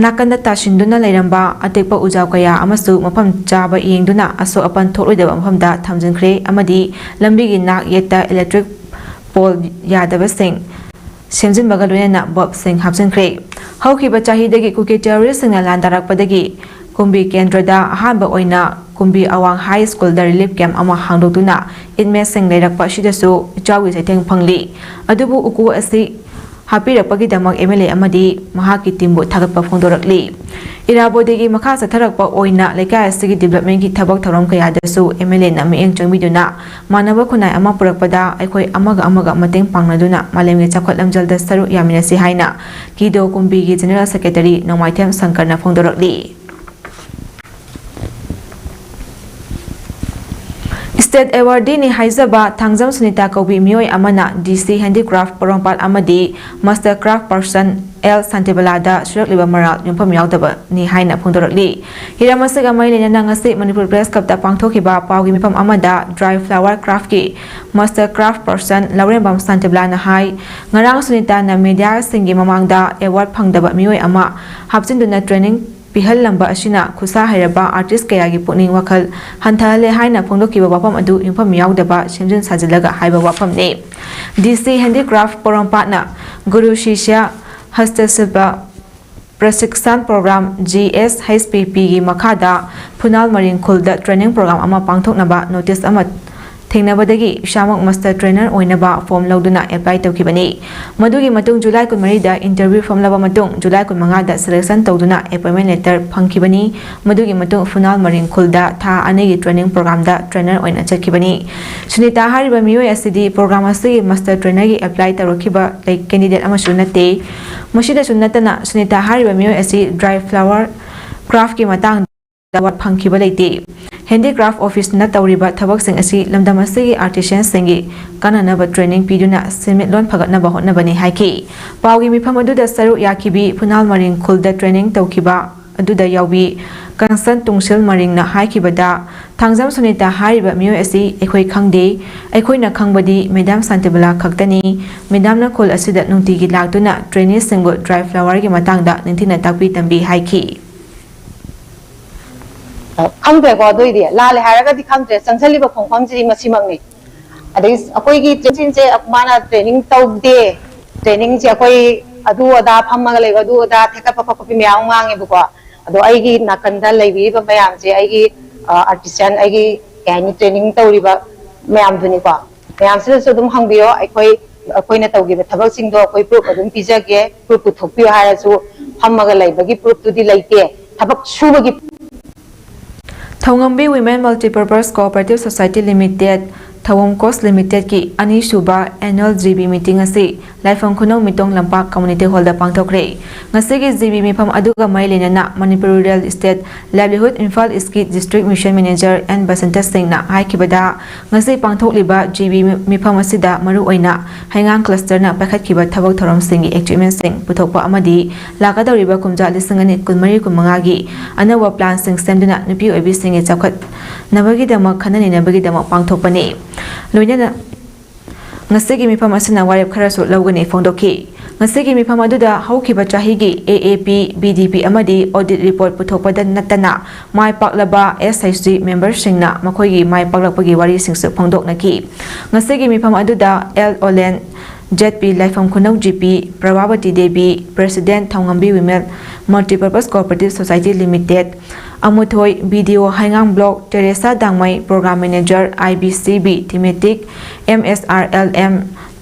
ꯅꯥꯀꯟꯗ ꯇꯥꯁꯤꯟꯗꯨꯅ ꯂꯩꯔꯝꯕ ꯑꯇꯦꯛꯄ ꯎꯖꯥꯎ ꯀꯌꯥ ꯑꯃꯁꯨ ꯃꯐꯝ ꯆꯥꯕ ꯌꯦꯡꯗꯨꯅ ꯑꯁꯣꯛ ꯑꯄꯟ ꯊꯣꯛꯂꯣꯏꯗꯕ ꯃꯐꯝꯗ ꯊꯝꯖꯤꯟꯈ꯭ꯔꯦ ꯑꯃꯗꯤ ꯂꯝꯕꯤꯒꯤ ꯅꯥꯛ ꯌꯦꯠꯇ ꯏꯂꯦꯛꯇ꯭ꯔꯤꯛ ꯄꯣꯜ ꯌꯥꯗꯕꯁꯤꯡ ꯁꯦꯝꯖꯤꯟꯕꯒ ꯂꯣꯏꯅꯅ ꯕꯜꯕꯁꯤꯡ ꯍꯥꯞꯆꯤꯟꯈ꯭ꯔꯦ꯫ ꯍꯧꯈꯤꯕ ꯆꯍꯤꯗꯒꯤ ꯀꯨꯀꯤ ꯇꯦꯔꯣꯔꯤꯁꯁꯤꯡꯅ ꯂꯥꯟꯗꯥꯔꯛꯄꯗꯒꯤ ꯀꯨꯝꯕꯤ ꯀꯦꯟꯗ꯭ꯔꯗ ꯑꯍꯥꯟꯕ ꯑꯣꯏꯅ ꯀꯨꯝꯕꯤ ꯑꯋꯥꯡ ꯍꯥꯏ ꯁ꯭ꯀꯨꯜꯗ ꯔꯤꯂꯤꯐ ꯀꯦꯝꯞ ꯑꯃ ꯍꯥꯡꯗꯣꯛꯇꯨꯅ ꯏꯟꯃꯦꯠꯁꯤꯡ ꯂꯩꯔꯛꯄ ꯑꯁꯤꯗꯁꯨ ꯏꯆꯥꯎꯒꯤ ꯆꯩꯊꯦꯡ ꯐꯪꯂꯤ꯫ ꯑꯗꯨꯕꯨ ꯎꯀꯨ ꯑꯁꯤ ꯍꯥꯞꯄꯤꯔꯛꯄꯒꯤꯗꯃꯛ ꯑꯦꯝ ꯑꯦꯜ ꯑꯦ ꯑꯃꯗꯤ ꯃꯍꯥꯛꯀꯤ ꯇꯤꯝꯕꯨ ꯊꯥꯒꯠꯄ ꯐꯣꯡꯗꯣꯔꯛꯂꯤ꯫ ꯏꯔꯥꯕꯣꯠꯇꯒꯤ ꯃꯈꯥ ꯆꯠꯊꯔꯛꯄ ꯑꯣꯏꯅ ꯂꯩꯀꯥꯏ ꯑꯁꯤꯒꯤ ꯗꯤꯕꯂꯞꯃꯦꯟꯒꯤ ꯊꯕꯛ ꯊꯧꯔꯝ ꯀꯌꯥꯗꯁꯨ ꯑꯦꯝ ꯑꯦꯜ ꯑꯦꯅ ꯃꯤꯠꯌꯦꯡ ꯆꯪꯕꯤꯗꯨꯅ ꯃꯥꯟꯅꯕ ꯈꯨꯟꯅꯥꯏ ꯑꯃ ꯄꯨꯔꯛꯄꯗ ꯑꯩꯈꯣꯏ ꯑꯃꯒ ꯑꯃꯒ ꯃꯇꯦꯡ ꯄꯥꯡꯅꯗꯨꯅ ꯃꯥꯂꯦꯝꯒꯤ ꯆꯥꯎꯈꯠ ꯂꯝꯖꯦꯜꯗ ꯁꯔꯨꯛ ꯌꯥꯃꯤꯟꯅꯁꯤ ꯍꯥꯏꯅ ꯀꯤꯗꯣ ꯀꯨꯝꯕꯤꯒꯤ ꯖꯦꯅꯔꯦꯜ ꯁꯦꯀ꯭ꯔꯦꯇꯔꯤ ꯅꯣꯡꯃꯥꯏꯊꯦꯝ ꯁꯪꯀꯔꯅ ꯐꯣꯡꯗꯣꯔꯛꯂꯤ꯫ ꯁ꯭ꯇꯦꯠ ꯑꯦꯋꯥꯔꯗꯤꯅꯤ ꯍꯥꯏꯖꯕ ꯊꯥꯡꯖꯝ ꯁꯨꯅꯤꯇꯥ ꯀꯧꯕꯤ ꯃꯤꯑꯣꯏ ꯑꯃꯅ ꯗꯤ ꯁꯤ ꯍꯦꯟꯗꯤꯀ꯭ꯔꯥꯐ ꯄꯣꯔꯣꯝꯄꯥꯠ ꯑꯃꯗꯤ ꯃꯥꯁꯇꯔ ꯀ꯭ꯔꯥꯐ ꯄꯔꯁꯟ ꯑꯦꯜ ꯁꯥꯟꯇꯤꯕꯂꯥꯗ ꯁꯨꯔꯛꯂꯤꯕ ꯃꯔꯥꯜ ꯌꯨꯝꯐꯝ ꯌꯥꯎꯗꯕꯅꯤ ꯍꯥꯏꯅ ꯐꯣꯡꯗꯣꯔꯛꯂꯤ꯫ ꯍꯤꯔꯝ ꯑꯁꯤꯒ ꯃꯔꯤ ꯂꯩꯅꯅ ꯉꯁꯤ ꯃꯅꯤꯄꯨꯔ ꯄ꯭ꯔꯦꯁ ꯀ꯭ꯂꯕꯇ ꯄꯥꯡꯊꯣꯛꯈꯤꯕ ꯄꯥꯎꯒꯤ ꯃꯤꯐꯝ ꯑꯃꯗ ꯗ꯭ꯔꯥꯏ ꯐ꯭ꯂꯥꯋꯔ ꯀ꯭ꯔꯥꯐꯀꯤ ꯃꯥꯁꯇꯔ ꯀ꯭ꯔꯥꯐ ꯄꯔꯁꯟ ꯂꯧꯔꯦꯝꯕꯝ ꯁꯥꯟꯇꯤꯕꯂꯥꯅ ꯍꯥꯏ, ꯉꯔꯥꯡ ꯁꯨꯅꯤꯇꯥꯅ ꯃꯤꯗꯤꯌꯥꯁꯤꯡꯒꯤ ꯃꯃꯥꯡꯗ ꯑꯦꯋꯥꯔꯗ ꯐꯪꯗꯕ ꯃꯤꯑꯣꯏ ꯑꯃ ꯍꯥꯞꯆꯤꯟꯗꯨꯅ ꯇ꯭ꯔꯦꯅꯤꯡ ꯄꯤꯍꯜꯂꯝꯕ ꯑꯁꯤꯅ ꯈꯨꯠꯁꯥ ꯍꯩꯔꯕ ꯑꯥꯔꯇꯤꯁ ꯀꯌꯥꯒꯤ ꯄꯨꯛꯅꯤꯡ ꯋꯥꯈꯜ ꯍꯟꯊꯍꯜꯂꯦ ꯍꯥꯏꯅ ꯐꯣꯡꯗꯣꯛꯈꯤꯕ ꯋꯥꯐꯝ ꯑꯗꯨ ꯌꯨꯝꯐꯝ ꯌꯥꯎꯗꯕ ꯁꯦꯝꯖꯤꯟ ꯁꯥꯖꯤꯜꯂꯒ ꯍꯥꯏꯕ ꯋꯥꯐꯝꯅꯤ꯫ ꯗꯤ ꯁꯤ ꯍꯦꯟꯗꯤꯀ꯭ꯔꯥꯐ ꯄꯣꯔꯣꯝꯄꯥꯠꯅ ꯒꯨꯔꯨ ꯁꯤꯁ꯭ꯌ ꯍꯁꯇꯁꯤꯜꯄ ꯄ꯭ꯔꯁꯤꯛꯁꯥꯟ ꯄ꯭ꯔꯣꯒ꯭ꯔꯥꯝ, ꯖꯤ ꯑꯦꯁ ꯑꯩꯆ ꯄꯤ ꯄꯤꯒꯤ ꯃꯈꯥꯗ ꯐꯨꯅꯥꯜ ꯃꯔꯤꯡ ꯈꯨꯜꯗ ꯇ꯭ꯔꯦꯅꯤꯡ ꯄ꯭ꯔꯣꯒ꯭ꯔꯥꯝ ꯑꯃ ꯄꯥꯡꯊꯣꯛꯅꯕ ꯅꯣꯇꯤꯁ ꯑꯃ ꯊꯦꯡꯅꯕꯗꯒꯤ ꯏꯁꯥꯃꯛ ꯃꯁꯇꯔ ꯇ꯭ꯔꯦꯅꯔ ꯑꯣꯏꯅꯕ ꯐꯣꯝ ꯂꯧꯗꯨꯅ ꯑꯦꯄ꯭ꯂꯥꯏ ꯇꯧꯈꯤꯕꯅꯤ꯫ ꯃꯗꯨꯒꯤ ꯃꯇꯨꯡ ꯖꯨꯂꯥꯏ ꯀꯨꯟꯃꯔꯤꯗ ꯏꯟꯇꯔꯚ꯭ꯌꯨ ꯐꯝꯂꯕ ꯃꯇꯨꯡ ꯖꯨꯂꯥꯏ ꯀꯨꯟꯃꯉꯥꯗ ꯁꯦꯂꯦꯛꯁꯟ ꯇꯧꯗꯨꯅ ꯑꯦꯄꯣꯏꯟꯃꯦꯟ ꯂꯦꯇꯔ ꯐꯪꯈꯤꯕꯅꯤ꯫ ꯃꯗꯨꯒꯤ ꯃꯇꯨꯡ ꯐꯨꯅꯥꯜ ꯃꯔꯤꯡ ꯈꯨꯜꯗ ꯊꯥ ꯑꯅꯤꯒꯤ ꯇ꯭ꯔꯦꯅꯤꯡ ꯄ꯭ꯔꯣꯒ꯭ꯔꯥꯝꯗ ꯇ꯭ꯔꯦꯅꯔ ꯑꯣꯏꯅ ꯆꯠꯈꯤꯕꯅꯤ꯫ ꯁꯨꯅꯤꯇꯥ ꯍꯥꯏꯔꯤꯕ ꯃꯤꯑꯣꯏ ꯑꯁꯤꯗꯤ ꯄ꯭ꯔꯣꯒ꯭ꯔꯥꯝ ꯑꯁꯤꯒꯤ ꯃꯁꯇꯔ ꯇ꯭ꯔꯦꯅꯔꯒꯤ ꯑꯦꯄ꯭ꯂꯥꯏ ꯇꯧꯔꯛꯈꯤꯕ ꯂꯩ-, ꯀꯦꯟꯗꯤꯗꯦꯠ ꯑꯃꯁꯨ ꯅꯠꯇꯦ꯫ ꯃꯁꯤꯗꯁꯨ ꯅꯠꯇꯅ ꯁꯨꯅꯤꯇꯥ ꯍꯥꯏꯔꯤꯕ ꯃꯤꯑꯣꯏ ꯑꯁꯤ ꯗ꯭ꯔꯥꯏ ꯐ꯭ꯂꯥꯋꯔ ꯀ꯭ꯔꯥꯐꯀꯤ ꯃꯇꯥꯡꯗ ꯑꯦꯋꯥꯔꯗ ꯐꯪꯈꯤꯕ ꯂꯩꯇꯦ꯫ ꯍꯦꯟꯗꯤꯀ꯭ꯔꯥꯐ ꯑꯣꯐꯤꯁꯅ ꯇꯧꯔꯤꯕ ꯊꯕꯛꯁꯤꯡ ꯑꯁꯤ ꯂꯝꯗꯝ ꯑꯁꯤꯒꯤ ꯑꯥꯔꯇꯤꯁꯤꯌꯥꯟꯁꯤꯡꯒꯤ ꯀꯥꯟꯅꯅꯕ ꯇ꯭ꯔꯦꯅꯤꯡ ꯄꯤꯗꯨꯅ ꯁꯦꯟꯃꯤꯠꯂꯣꯟ ꯐꯒꯠꯅꯕ ꯍꯣꯠꯅꯕꯅꯤ ꯍꯥꯏꯈꯤ꯫ ꯄꯥꯎꯒꯤ ꯃꯤꯐꯝ ꯑꯗꯨꯗ ꯁꯔꯨꯛ ꯌꯥꯈꯤꯕꯤ ꯐꯨꯅꯥꯜ ꯃꯔꯤꯡ ꯈꯨꯜꯗ ꯇ꯭ꯔꯦꯅꯤꯡ ꯇꯧꯈꯤꯕ ꯑꯗꯨꯗ ꯌꯥꯎꯕꯤ ꯀꯟꯁꯟ ꯇꯨꯡꯁꯤꯜ ꯃꯔꯤꯡꯅ ꯍꯥꯏꯈꯤꯕꯗ, ꯊꯥꯡꯖꯝ ꯁꯨꯅꯤꯇꯥ ꯍꯥꯏꯔꯤꯕ ꯃꯤꯑꯣꯏ ꯑꯁꯤ ꯑꯩꯈꯣꯏ ꯈꯪꯗꯦ꯫ ꯑꯩꯈꯣꯏꯅ ꯈꯪꯕꯗꯤ ꯃꯦꯗꯥꯝ ꯁꯥꯟꯇꯤꯕꯂꯥ ꯈꯛꯇꯅꯤ꯫ ꯃꯦꯗꯥꯝꯅ ꯈꯨꯜ ꯑꯁꯤꯗ ꯅꯨꯡꯇꯤꯒꯤ ꯂꯥꯛꯇꯨꯅ ꯇ꯭ꯔꯦꯅꯤꯁꯤꯡꯕꯨ ꯗ꯭ꯔꯥꯏ ꯐ꯭ꯂꯥꯋꯔꯒꯤ ꯃꯇꯥꯡꯗ ꯅꯤꯡꯊꯤꯅ ꯇꯥꯛꯄꯤ ꯇꯝꯕꯤ ꯍꯥꯏꯈꯤ꯫ ꯈꯪꯗ꯭ꯔꯦꯀꯣ꯫ ꯑꯗꯨꯏꯗꯤ ꯂꯥꯜꯂꯦ ꯍꯥꯏꯔꯒꯗꯤ ꯈꯪꯗ꯭ꯔꯦ꯫ ꯆꯪꯁꯤꯜꯂꯤꯕ ꯈꯣꯡꯐꯝꯁꯤꯗꯤ ꯃꯁꯤꯃꯛꯅꯤ꯫ ꯑꯗꯩ ꯑꯩꯈꯣꯏꯒꯤ ꯇ꯭ꯔꯦꯅꯤꯡꯁꯦ ꯃꯥꯅ ꯇ꯭ꯔꯦꯅꯤꯡ ꯇꯧꯗꯦ, ꯇ꯭ꯔꯦꯅꯤꯡꯁꯦ ꯑꯩꯈꯣꯏ ꯑꯗꯨ ꯑꯗꯥ ꯐꯝꯃꯒ ꯂꯩꯕ, ꯑꯗꯨ ꯑꯗꯥ ꯊꯦꯀꯠꯄ ꯈꯣꯠꯄ ꯃꯌꯥꯝ ꯑꯃ ꯉꯥꯡꯉꯦꯕꯀꯣ꯫ ꯑꯗꯣ ꯑꯩꯒꯤ ꯅꯥꯀꯟꯗ ꯂꯩꯕꯤꯔꯤꯕ ꯃꯌꯥꯝꯁꯦ ꯑꯩꯒꯤ ꯑꯥꯔꯇꯤꯁꯤꯌꯥꯟ, ꯑꯩꯒꯤ ꯀꯩ ꯍꯥꯏꯅꯤ, ꯇ꯭ꯔꯦꯅꯤꯡ ꯇꯧꯔꯤꯕ ꯃꯌꯥꯝꯗꯨꯅꯤꯀꯣ꯫ ꯃꯌꯥꯝꯁꯤꯗꯁꯨ ꯑꯗꯨꯝ ꯍꯪꯕꯤꯌꯣ꯫ ꯑꯩꯈꯣꯏ, ꯑꯩꯈꯣꯏꯅ ꯇꯧꯈꯤꯕ ꯊꯕꯛꯁꯤꯡꯗꯣ ꯑꯩꯈꯣꯏ ꯄ꯭ꯔꯨꯐ ꯑꯗꯨꯝ ꯄꯤꯖꯒꯦ꯫ ꯄ꯭ꯔꯨꯐ ꯄꯨꯊꯣꯛꯄꯤꯌꯣ ꯍꯥꯏꯔꯁꯨ ꯐꯝꯃꯒ ꯂꯩꯕꯒꯤ ꯄ꯭ꯔꯨꯐꯇꯨꯗꯤ ꯂꯩꯇꯦ꯫ ꯊꯕꯛ ꯁꯨꯕꯒꯤ ꯊꯧꯉꯝꯕꯤ Women Multipurpose Cooperative Society Limited, ꯊꯧꯑꯣꯝ ꯀꯣꯁ ꯂꯤꯃꯤꯇꯦꯗꯀꯤ ꯑꯅꯤꯁꯨꯕ ꯑꯦꯅꯨꯑꯦꯜ ꯖꯤ ꯕꯤ ꯃꯤꯇꯤꯡ ꯑꯁꯤ ꯂꯥꯏꯐꯝ ꯈꯨꯅꯧ ꯃꯤꯇꯣꯡ ꯂꯝꯄꯥꯛ ꯀꯝꯃ꯭ꯌꯨꯅꯤꯇꯤ ꯍꯣꯜꯗ ꯄꯥꯡꯊꯣꯛꯈ꯭ꯔꯦ꯫ ꯉꯁꯤꯒꯤ ꯖꯤ ꯕꯤ ꯃꯤꯐꯝ ꯑꯗꯨꯒ ꯃꯔꯤ ꯂꯩꯅꯅ Manipur rural state livelihood Imphal ꯏꯁꯀꯤ district mission manager N Basanta ꯁꯤꯡꯅ ꯍꯥꯏꯈꯤꯕꯗ, ꯉꯁꯤ ꯄꯥꯡꯊꯣꯛꯂꯤꯕ ꯖꯤ ꯕꯤ ꯃꯤꯐꯝ ꯑꯁꯤꯗ ꯃꯔꯨꯑꯣꯏꯅ ꯍꯩꯉꯥꯡ ꯀ꯭ꯂꯁꯇꯔꯅ ꯄꯥꯏꯈꯠꯈꯤꯕ ꯊꯕꯛ ꯊꯧꯔꯝꯁꯤꯡꯒꯤ ꯑꯦꯆꯤꯞꯃꯦꯟꯁꯤꯡ ꯄꯨꯊꯣꯛꯄ ꯑꯃꯗꯤ ꯂꯥꯛꯀꯗꯧꯔꯤꯕ ꯀꯨꯝꯖꯥ ꯂꯤꯁꯤꯡ ꯑꯅꯤ ꯀꯨꯟꯃꯔꯤ ꯀꯨꯟꯃꯉꯥꯒꯤ ꯑꯅꯧꯕ ꯄ꯭ꯂꯥꯟꯁꯤꯡ ꯁꯦꯝꯗꯨꯅ ꯅꯨꯄꯤ ꯑꯣꯏꯕꯤꯁꯤꯡꯒꯤ ꯆꯥꯎꯈꯠꯅꯕꯒꯤꯗꯃꯛ ꯈꯟꯅ ꯅꯩꯅꯕꯒꯤꯗꯃꯛ ꯄꯥꯡꯊꯣꯛꯄꯅꯤ꯫ ꯂꯣꯏꯅꯅ ꯉꯁꯤꯒꯤ ꯃꯤꯐꯝ ꯑꯁꯤꯅ ꯋꯥꯔꯦꯞ ꯈꯔꯁꯨ ꯂꯧꯒꯅꯤ ꯐꯣꯡꯗꯣꯛꯈꯤ꯫ ꯉꯁꯤꯒꯤ ꯃꯤꯐꯝ ꯑꯗꯨꯗ ꯍꯧꯈꯤꯕ ꯆꯍꯤꯒꯤ ꯑꯦ ꯑꯦ ꯄꯤ, ꯕꯤ ꯗꯤ ꯄꯤ ꯑꯃꯗꯤ ꯑꯣꯗꯤꯠ ꯔꯤꯄꯣꯔꯠ ꯄꯨꯊꯣꯛꯄꯗ ꯅꯠꯇꯅ ꯃꯥꯏ ꯄꯥꯛꯂꯕ ꯑꯦꯁ ꯑꯩꯆ ꯖꯤ ꯃꯦꯝꯕꯔꯁꯤꯡꯅ ꯃꯈꯣꯏꯒꯤ ꯃꯥꯏ ꯄꯥꯛꯂꯛꯄꯒꯤ ꯋꯥꯔꯤꯁꯤꯡꯁꯨ ꯐꯣꯡꯗꯣꯛꯅꯈꯤ꯫ ꯉꯁꯤꯒꯤ ꯃꯤꯐꯝ ꯑꯗꯨꯗ ꯑꯦꯜ ꯑꯣꯂꯦꯟ ꯖꯦꯠ ꯄꯤ ꯂꯥꯏꯐꯝ Khunou G P, Prabhabati Devi, President ꯊꯧꯉꯝꯕꯤ Women Multipurpose Cooperative Society Limited, ꯑꯃꯨꯊꯣꯏ, ꯕꯤ ꯗꯤ ꯑꯣ ꯍꯩꯉꯥꯡ Block, Teresa Dangmei, Program Manager, I B C B, Thematic, M S R L M,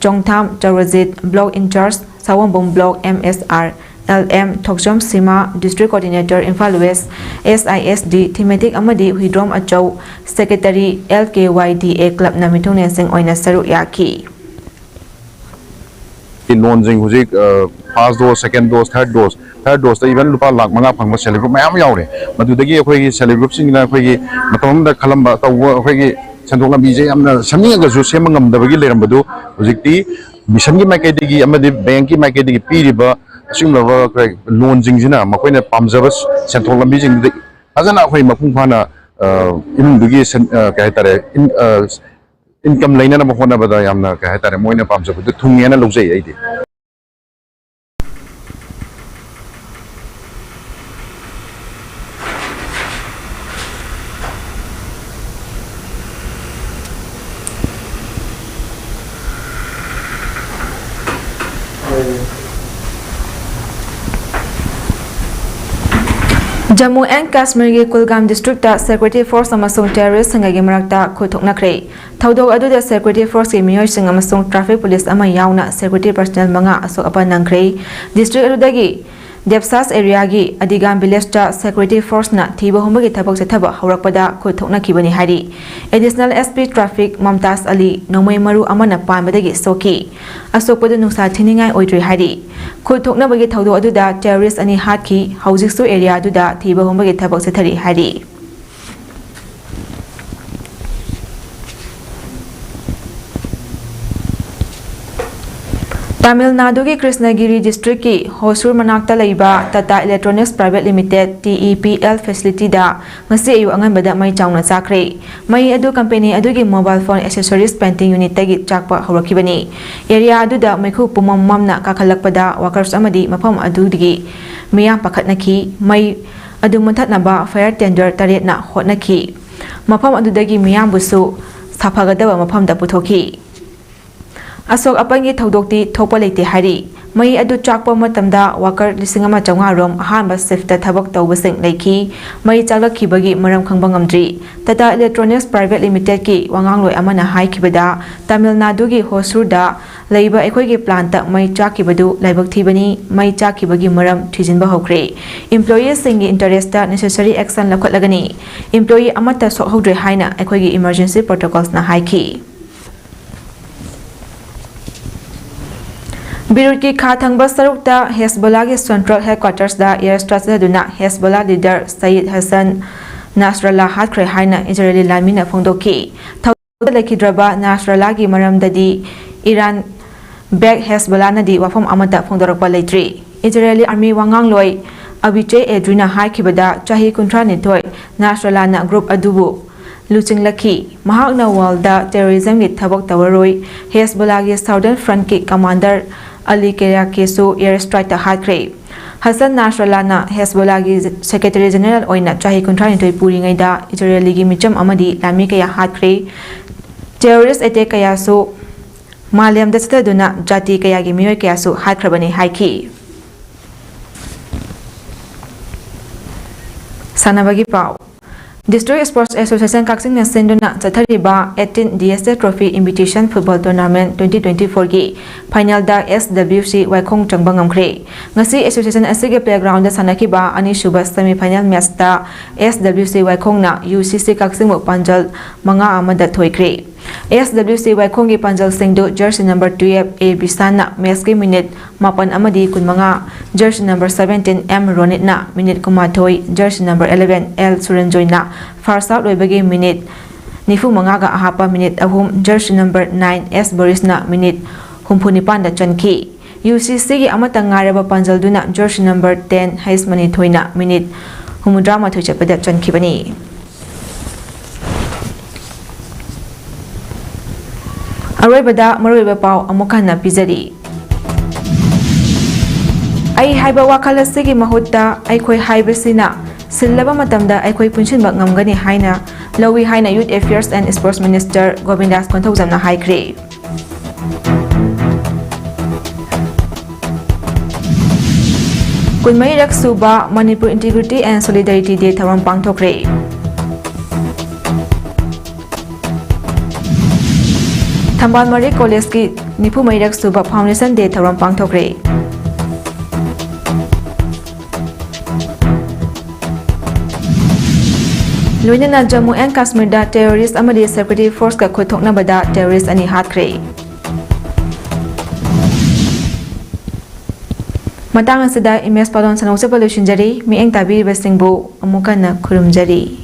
Chongtham Chourajit, Block Incharge, Sawombung Block, M S R L M, Thokchom Sima, District Coordinator, Imphal West, S I S D, Thematic ꯑꯃꯗꯤ ꯍꯨꯏꯗ꯭ꯔꯣꯝ ꯑꯆꯧ, Secretary, L K Y ꯗꯤ ꯑꯦ Clubꯅ ꯃꯤꯊꯨꯡꯂꯦꯟꯁꯤꯡ ꯑꯣꯏꯅ ꯁꯔꯨꯛ ꯌꯥꯈꯤ꯫ ꯂꯣꯟꯁꯤꯡ ꯍꯧꯖꯤꯛ, ꯑ, first dose, second dose, third dose, third doseꯇ even ꯂꯨꯄꯥ ꯂꯥꯈ ꯃꯉꯥ ꯐꯪꯕ self help group ꯃꯌꯥꯝ ꯌꯥꯎꯔꯦ꯫ ꯃꯗꯨꯗꯒꯤ ꯑꯩꯈꯣꯏꯒꯤ self help groupꯁꯤꯡꯅ ꯑꯩꯈꯣꯏꯒꯤ ꯃꯇꯝ ꯑꯃꯗ ꯈꯜꯂꯝꯕ, ꯇꯧꯕ, ꯑꯩꯈꯣꯏꯒꯤ ꯁꯦꯟꯊꯣꯛ ꯂꯝꯕꯤꯁꯦ ꯌꯥꯝꯅ ꯁꯦꯝꯅꯤꯡꯉꯒꯁꯨ ꯁꯦꯝꯕ ꯉꯝꯗꯕꯒꯤ ꯂꯩꯔꯝꯕꯗꯨ ꯍꯧꯖꯤꯛꯇꯤ missionꯒꯤ ꯃꯥꯏꯀꯩꯗꯒꯤ ꯑꯃꯗꯤ bankꯀꯤ ꯃꯥꯏꯀꯩꯗꯒꯤ ꯄꯤꯔꯤꯕ ꯑꯁꯤꯒꯨꯝꯂꯕ ꯑꯩꯈꯣꯏ loanꯁꯤꯡꯁꯤꯅ ꯃꯈꯣꯏꯅ ꯄꯥꯝꯖꯕ ꯁꯦꯟꯊꯣꯛ ꯂꯝꯕꯤꯁꯤꯡꯗꯨꯗ ꯐꯖꯅ ꯑꯩꯈꯣꯏ ꯃꯄꯨꯡ ꯐꯥꯅ, ꯑ, ꯏꯃꯨꯡꯗꯨꯒꯤ ꯁꯦꯟ-, ꯑ, ꯀꯩ ꯍꯥꯏꯇꯥꯔꯦ, ꯏꯟ-, ꯑ, income ꯂꯩꯅꯅꯕ ꯍꯣꯠꯅꯕꯗ ꯌꯥꯝꯅ, ꯀꯩ ꯍꯥꯏꯇꯥꯔꯦ, ꯃꯣꯏꯅ ꯄꯥꯝꯖꯕꯗꯨ ꯊꯨꯡꯉꯦꯅ ꯂꯧꯖꯩ ꯑꯩꯗꯤ꯫ Jammu and ꯀꯥꯁꯃꯤꯔꯒꯤ Kulgam districtꯇ security force ꯑꯃꯁꯨꯡ terroristꯁꯤꯡꯒꯒꯤ ꯃꯔꯛꯇ ꯈꯨꯠ ꯊꯣꯛꯅꯈ꯭ꯔꯦ꯫ ꯊꯧꯗꯣꯛ ꯑꯗꯨꯗ security forceꯀꯤ ꯃꯤꯑꯣꯏꯁꯤꯡ ꯑꯃꯁꯨꯡ traffic police ꯑꯃ ꯌꯥꯎꯅ security personnel ꯃꯉꯥ ꯑꯁꯣꯛ ꯑꯄꯟ ꯅꯪꯈ꯭ꯔꯦ꯫ District ꯑꯗꯨꯗꯒꯤ ꯗꯦꯞꯁꯥꯁ areaꯒꯤ ꯑꯗꯤꯒꯥꯝ villageꯇ security forceꯅ ꯊꯤꯕ ꯍꯨꯝꯕꯒꯤ ꯊꯕꯛ ꯆꯠꯊꯕ ꯍꯧꯔꯛꯄꯗ ꯈꯨꯠ ꯊꯣꯛꯅꯈꯤꯕꯅꯤ ꯍꯥꯏꯔꯤ꯫ Additional S P traffic Mumtaz ꯑꯂꯤ ꯅꯣꯡꯃꯩ ꯃꯔꯨ ꯑꯃꯅ ꯄꯥꯟꯕꯗꯒꯤ ꯁꯣꯛꯈꯤ꯫ ꯑꯁꯣꯛꯄꯗꯨ ꯅꯨꯡꯁꯥ ꯊꯤꯅꯤꯡꯉꯥꯏ ꯑꯣꯏꯗ꯭ꯔꯤ ꯍꯥꯏꯔꯤ꯫ ꯈꯨꯠ ꯊꯣꯛꯅꯕꯒꯤ ꯊꯧꯗꯣꯛ ꯑꯗꯨꯗ terrorist ꯑꯅꯤ ꯍꯥꯠꯈꯤ꯫ ꯍꯧꯖꯤꯛꯁꯨ area ꯑꯗꯨꯗ ꯊꯤꯕ ꯍꯨꯝꯕꯒꯤ ꯊꯕꯛ ꯆꯠꯊꯔꯤ ꯍꯥꯏꯔꯤ꯫ ꯇꯥꯃꯤꯜ ꯅꯥꯗꯨꯒꯤ ꯀ꯭ꯔꯤꯁꯅꯒꯤꯔꯤ districtꯀꯤ ꯍꯣꯁꯨꯔ ꯃꯅꯥꯛꯇ ꯂꯩꯕ Tata Electronics Private Limited, T E P L facilityꯗ ꯉꯁꯤ ꯑꯌꯨꯛ ꯑꯉꯟꯕꯗ ꯃꯩ ꯆꯥꯎꯅ ꯆꯥꯈ꯭ꯔꯦ꯫ ꯃꯩ ꯑꯗꯨ company ꯑꯗꯨꯒꯤ mobile phone accessories painting unitꯇꯒꯤ ꯆꯥꯛꯄ ꯍꯧꯔꯛꯈꯤꯕꯅꯤ꯫ Area ꯑꯗꯨꯗ ꯃꯩꯈꯨ ꯄꯨꯝꯃꯝ ꯃꯝꯅ ꯀꯥꯈꯠꯂꯛꯄꯗ workers ꯑꯃꯗꯤ ꯃꯐꯝ ꯑꯗꯨꯗꯒꯤ ꯃꯤꯌꯥꯝ ꯄꯥꯈꯠꯅꯈꯤ꯫ ꯃꯩ ꯑꯗꯨ ꯃꯨꯊꯠꯅꯕ fire tender ꯇꯔꯦꯠꯅ ꯍꯣꯠꯅꯈꯤ꯫ ꯃꯐꯝ ꯑꯗꯨꯗꯒꯤ ꯃꯤꯌꯥꯝꯕꯨꯁꯨ ꯁꯥꯐꯒꯗꯕ ꯃꯐꯝꯗ ꯄꯨꯊꯣꯛꯈꯤ꯫ ꯑꯁꯣꯛ ꯑꯄꯟꯒꯤ ꯊꯧꯗꯣꯛꯇꯤ ꯊꯣꯛꯄ ꯂꯩꯇꯦ ꯍꯥꯏꯔꯤ꯫ ꯃꯩ ꯑꯗꯨ ꯆꯥꯛꯄ ꯃꯇꯝꯗ worker ꯂꯤꯁꯤꯡ ꯑꯃ ꯆꯥꯝꯃꯉꯥ ꯔꯣꯝ ꯑꯍꯥꯟꯕ shiftꯇ ꯊꯕꯛ ꯇꯧꯕꯁꯤꯡ ꯂꯩꯈꯤ꯫ ꯃꯩ ꯆꯥꯛꯂꯛꯈꯤꯕꯒꯤ ꯃꯔꯝ ꯈꯪꯕ ꯉꯝꯗ꯭ꯔꯤ꯫ Tata Electronics Private Limitedꯀꯤ ꯋꯥꯉꯥꯡꯂꯣꯏ ꯑꯃꯅ ꯍꯥꯏꯈꯤꯕꯗ, ꯇꯥꯃꯤꯜ ꯅꯥꯗꯨꯒꯤ ꯍꯣꯁꯨꯔꯗ ꯂꯩꯕ ꯑꯩꯈꯣꯏꯒꯤ plantꯇ ꯃꯩ ꯆꯥꯛꯈꯤꯕꯗꯨ ꯂꯥꯏꯕꯛ ꯊꯤꯕꯅꯤ꯫ ꯃꯩ ꯆꯥꯛꯈꯤꯕꯒꯤ ꯃꯔꯝ ꯊꯤꯖꯤꯟꯕ ꯍꯧꯈ꯭ꯔꯦ꯫ Employeeꯁꯤꯡꯒꯤ interestꯇ necessary action ꯂꯧꯈꯠꯂꯒꯅꯤ꯫ Employee ꯑꯃꯠꯇ ꯁꯣꯛꯍꯧꯗ꯭ꯔꯦ ꯍꯥꯏꯅ ꯑꯩꯈꯣꯏꯒꯤ emergency protocolsꯅ ꯍꯥꯏꯈꯤ꯫ ꯕꯤꯔꯨꯠꯀꯤ ꯈꯥ ꯊꯪꯕ ꯁꯔꯨꯛꯇ ꯍꯦꯁꯕꯣꯂꯥꯒꯤ central headquartersꯗ air strike ꯆꯠꯊꯗꯨꯅ ꯍꯦꯁꯕꯣꯂꯥ leader Sayed Hasan ꯅꯥꯁꯔꯜꯂꯥ ꯍꯥꯠꯈ꯭ꯔꯦ ꯍꯥꯏꯅ ꯏꯖꯔꯦꯂꯤ ꯂꯥꯟꯃꯤꯅ ꯐꯣꯡꯗꯣꯛꯈꯤ꯫ ꯊꯧꯗꯥꯡꯗ ꯂꯩꯈꯤꯗ꯭ꯔꯕ ꯅꯥꯁꯔꯜꯂꯥꯒꯤ ꯃꯔꯝꯗꯗꯤ ꯏꯔꯥꯟ backed ꯍꯦꯁꯕꯣꯂꯥꯅꯗꯤ ꯋꯥꯐꯝ ꯑꯃꯠꯇ ꯐꯣꯡꯗꯣꯔꯛꯄ ꯂꯩꯇ꯭ꯔꯤ꯫ ꯏꯖꯔꯦꯂꯤ army ꯋꯥꯉꯥꯡꯂꯣꯏ ꯑꯕꯤꯆꯦ ꯑꯦꯗ꯭ꯔꯤꯅ ꯍꯥꯏꯈꯤꯕꯗ, ꯆꯍꯤ ꯀꯨꯟꯊ꯭ꯔꯥꯅꯤꯊꯣꯏ ꯅꯥꯁꯔꯜꯂꯥꯅ group ꯑꯗꯨꯕꯨ ꯂꯨꯆꯤꯡꯂꯛꯈꯤ꯫ ꯃꯍꯥꯛꯅ worldꯗ terrorismꯒꯤ ꯊꯕꯛ ꯇꯧꯔꯔꯣꯏ꯫ ꯍꯦꯁꯕꯣꯂꯥꯒꯤ Southern Frontꯀꯤ commander ꯑꯂꯤ ꯀꯦꯔꯥꯀꯦꯁꯨ air strikeꯇ ꯍꯥꯠꯈ꯭ꯔꯦ꯫ ꯍꯁꯟ ꯅꯥꯁꯔꯜꯂꯥꯅ ꯍꯦꯁꯕꯣꯂꯥꯒꯤ secretary general ꯑꯣꯏꯅ ꯆꯍꯤ ꯀꯨꯟꯊ꯭ꯔꯥꯅꯤꯊꯣꯏ ꯄꯨꯔꯤꯉꯩꯗ ꯏꯖꯔꯦꯂꯤꯒꯤ ꯃꯤꯆꯝ ꯑꯃꯗꯤ ꯂꯥꯟꯃꯤ ꯀꯌꯥ ꯍꯥꯠꯈ꯭ꯔꯦ꯫ Terrorist attack ꯀꯌꯥꯁꯨ ꯃꯥꯂꯦꯝꯗ ꯆꯠꯊꯗꯨꯅ ꯖꯥꯇꯤ ꯀꯌꯥꯒꯤ ꯃꯤꯑꯣꯏ ꯀꯌꯥꯁꯨ ꯍꯥꯠꯈ꯭ꯔꯕꯅꯤ ꯍꯥꯏꯈꯤ꯫ ꯁꯥꯟꯅꯕꯒꯤ ꯄꯥꯎ꯫ District Sports Association ꯀꯛꯆꯤꯡꯅ ꯁꯤꯟꯗꯨꯅ ꯆꯠꯊꯔꯤꯕ eighteen D S A Trophy Invitation Football Tournament twenty twenty-fourꯒꯤ finalꯗ S W C ꯋꯥꯏꯈꯣꯡ ꯆꯪꯕ ꯉꯝꯈ꯭ꯔꯦ꯫ ꯉꯁꯤ association ꯑꯁꯤꯒꯤ playgroundꯗ ꯁꯥꯟꯅꯈꯤꯕ ꯑꯅꯤꯁꯨꯕ semifinal matchꯇ S W C ꯋꯥꯏꯈꯣꯡꯅ U C C ꯀꯛꯆꯤꯡꯕꯨ ꯄꯥꯟꯖꯜ ꯃꯉꯥ ꯑꯃꯗ ꯊꯣꯏꯈ꯭ꯔꯦ꯫ S W C ꯋꯥꯏꯈꯣꯡꯒꯤ ꯄꯥꯟꯖꯜꯁꯤꯡꯗꯨ jersey number twelve A ꯕꯤꯁꯥꯟꯅ matchꯀꯤ minute ꯃꯥꯄꯟ ꯑꯃꯗꯤ ꯀꯨꯟꯃꯉꯥ, jersey number seventeen M ꯔꯣꯅꯤꯠꯅ minute ꯀꯨꯟꯃꯥꯊꯣꯏ, jersey number eleven L ꯁꯨꯔꯟꯖꯣꯏꯅ first half ꯂꯣꯏꯕꯒꯤ minute ꯅꯤꯐꯨ ꯃꯉꯥꯒ ꯑꯍꯥꯞꯄ minute ꯑꯍꯨꯝ, jersey number nine S ꯕꯣꯔꯤꯁꯅ minute ꯍꯨꯝꯐꯨ ꯅꯤꯄꯥꯟꯗ ꯆꯟꯈꯤ꯫ U C Cꯒꯤ ꯑꯃꯠꯇ ꯉꯥꯏꯔꯕ ꯄꯥꯟꯖꯜꯗꯨꯅ jersey number ten H ꯃꯅꯤꯊꯣꯏꯅ minute ꯍꯨꯝꯐꯨꯇꯔꯥꯃꯥꯊꯣꯏ ꯆꯠꯄꯗ ꯆꯟꯈꯤꯕꯅꯤ꯫ ꯑꯔꯣꯏꯕꯗ ꯃꯔꯨꯑꯣꯏꯕ ꯄꯥꯎ ꯑꯃꯨꯛ ꯍꯟꯅ ꯄꯤꯖꯔꯤ꯫ ꯑꯩ ꯍꯥꯏꯕ ꯋꯥꯈꯜ ꯑꯁꯤꯒꯤ ꯃꯍꯨꯠꯇ ꯑꯩꯈꯣꯏ ꯍꯥꯏꯕꯁꯤꯅ ꯁꯤꯜꯂꯕ ꯃꯇꯝꯗ ꯑꯩꯈꯣꯏ ꯄꯨꯟꯁꯤꯟꯕ ꯉꯝꯒꯅꯤ ꯍꯥꯏꯅ ꯂꯧꯏ ꯍꯥꯏꯅ Youth Affairs and Sports Minister ꯒꯣꯕꯤꯟꯗꯥꯁ ꯀꯣꯟꯊꯧꯖꯝꯅ ꯍꯥꯏꯈ꯭ꯔꯦ꯫ ꯀꯨꯟꯃꯔꯤꯔꯛ ꯁꯨꯕ Manipur Integrity and Solidarity Day ꯊꯧꯔꯝ ꯄꯥꯡꯊꯣꯛꯈ꯭ꯔꯦ꯫ ꯊꯝꯕꯥꯜ ꯃꯔꯤ ꯀꯣꯂꯦꯖꯀꯤ ꯅꯤꯐꯨ ꯃꯔꯤꯔꯛ ꯁꯨꯕ Foundation Day ꯊꯧꯔꯝ ꯄꯥꯡꯊꯣꯛꯈ꯭ꯔꯦ꯫ ꯂꯣꯏꯅꯅ ꯖꯝꯃꯨ ꯑꯦꯟ ꯀꯥꯁꯃꯤꯔꯗ terrorist ꯑꯃꯗꯤ security forceꯀ ꯈꯨꯠꯊꯣꯛꯅꯕꯗ terrorist ꯑꯅꯤ ꯍꯥꯠꯈ꯭ꯔꯦ꯫ ꯃꯇꯥꯡ ꯑꯁꯤꯗ ꯏꯃꯦꯖ ꯄꯥꯎꯗꯝ ꯁꯟꯗꯣꯛꯆꯕ ꯂꯣꯏꯁꯤꯟꯖꯔꯤ꯫ ꯃꯤꯠꯌꯦꯡ ꯇꯥꯕꯤꯔꯤꯕꯁꯤꯡꯕꯨ ꯑꯃꯨꯛ ꯍꯟꯅ ꯈꯨꯔꯨꯝꯖꯔꯤ꯫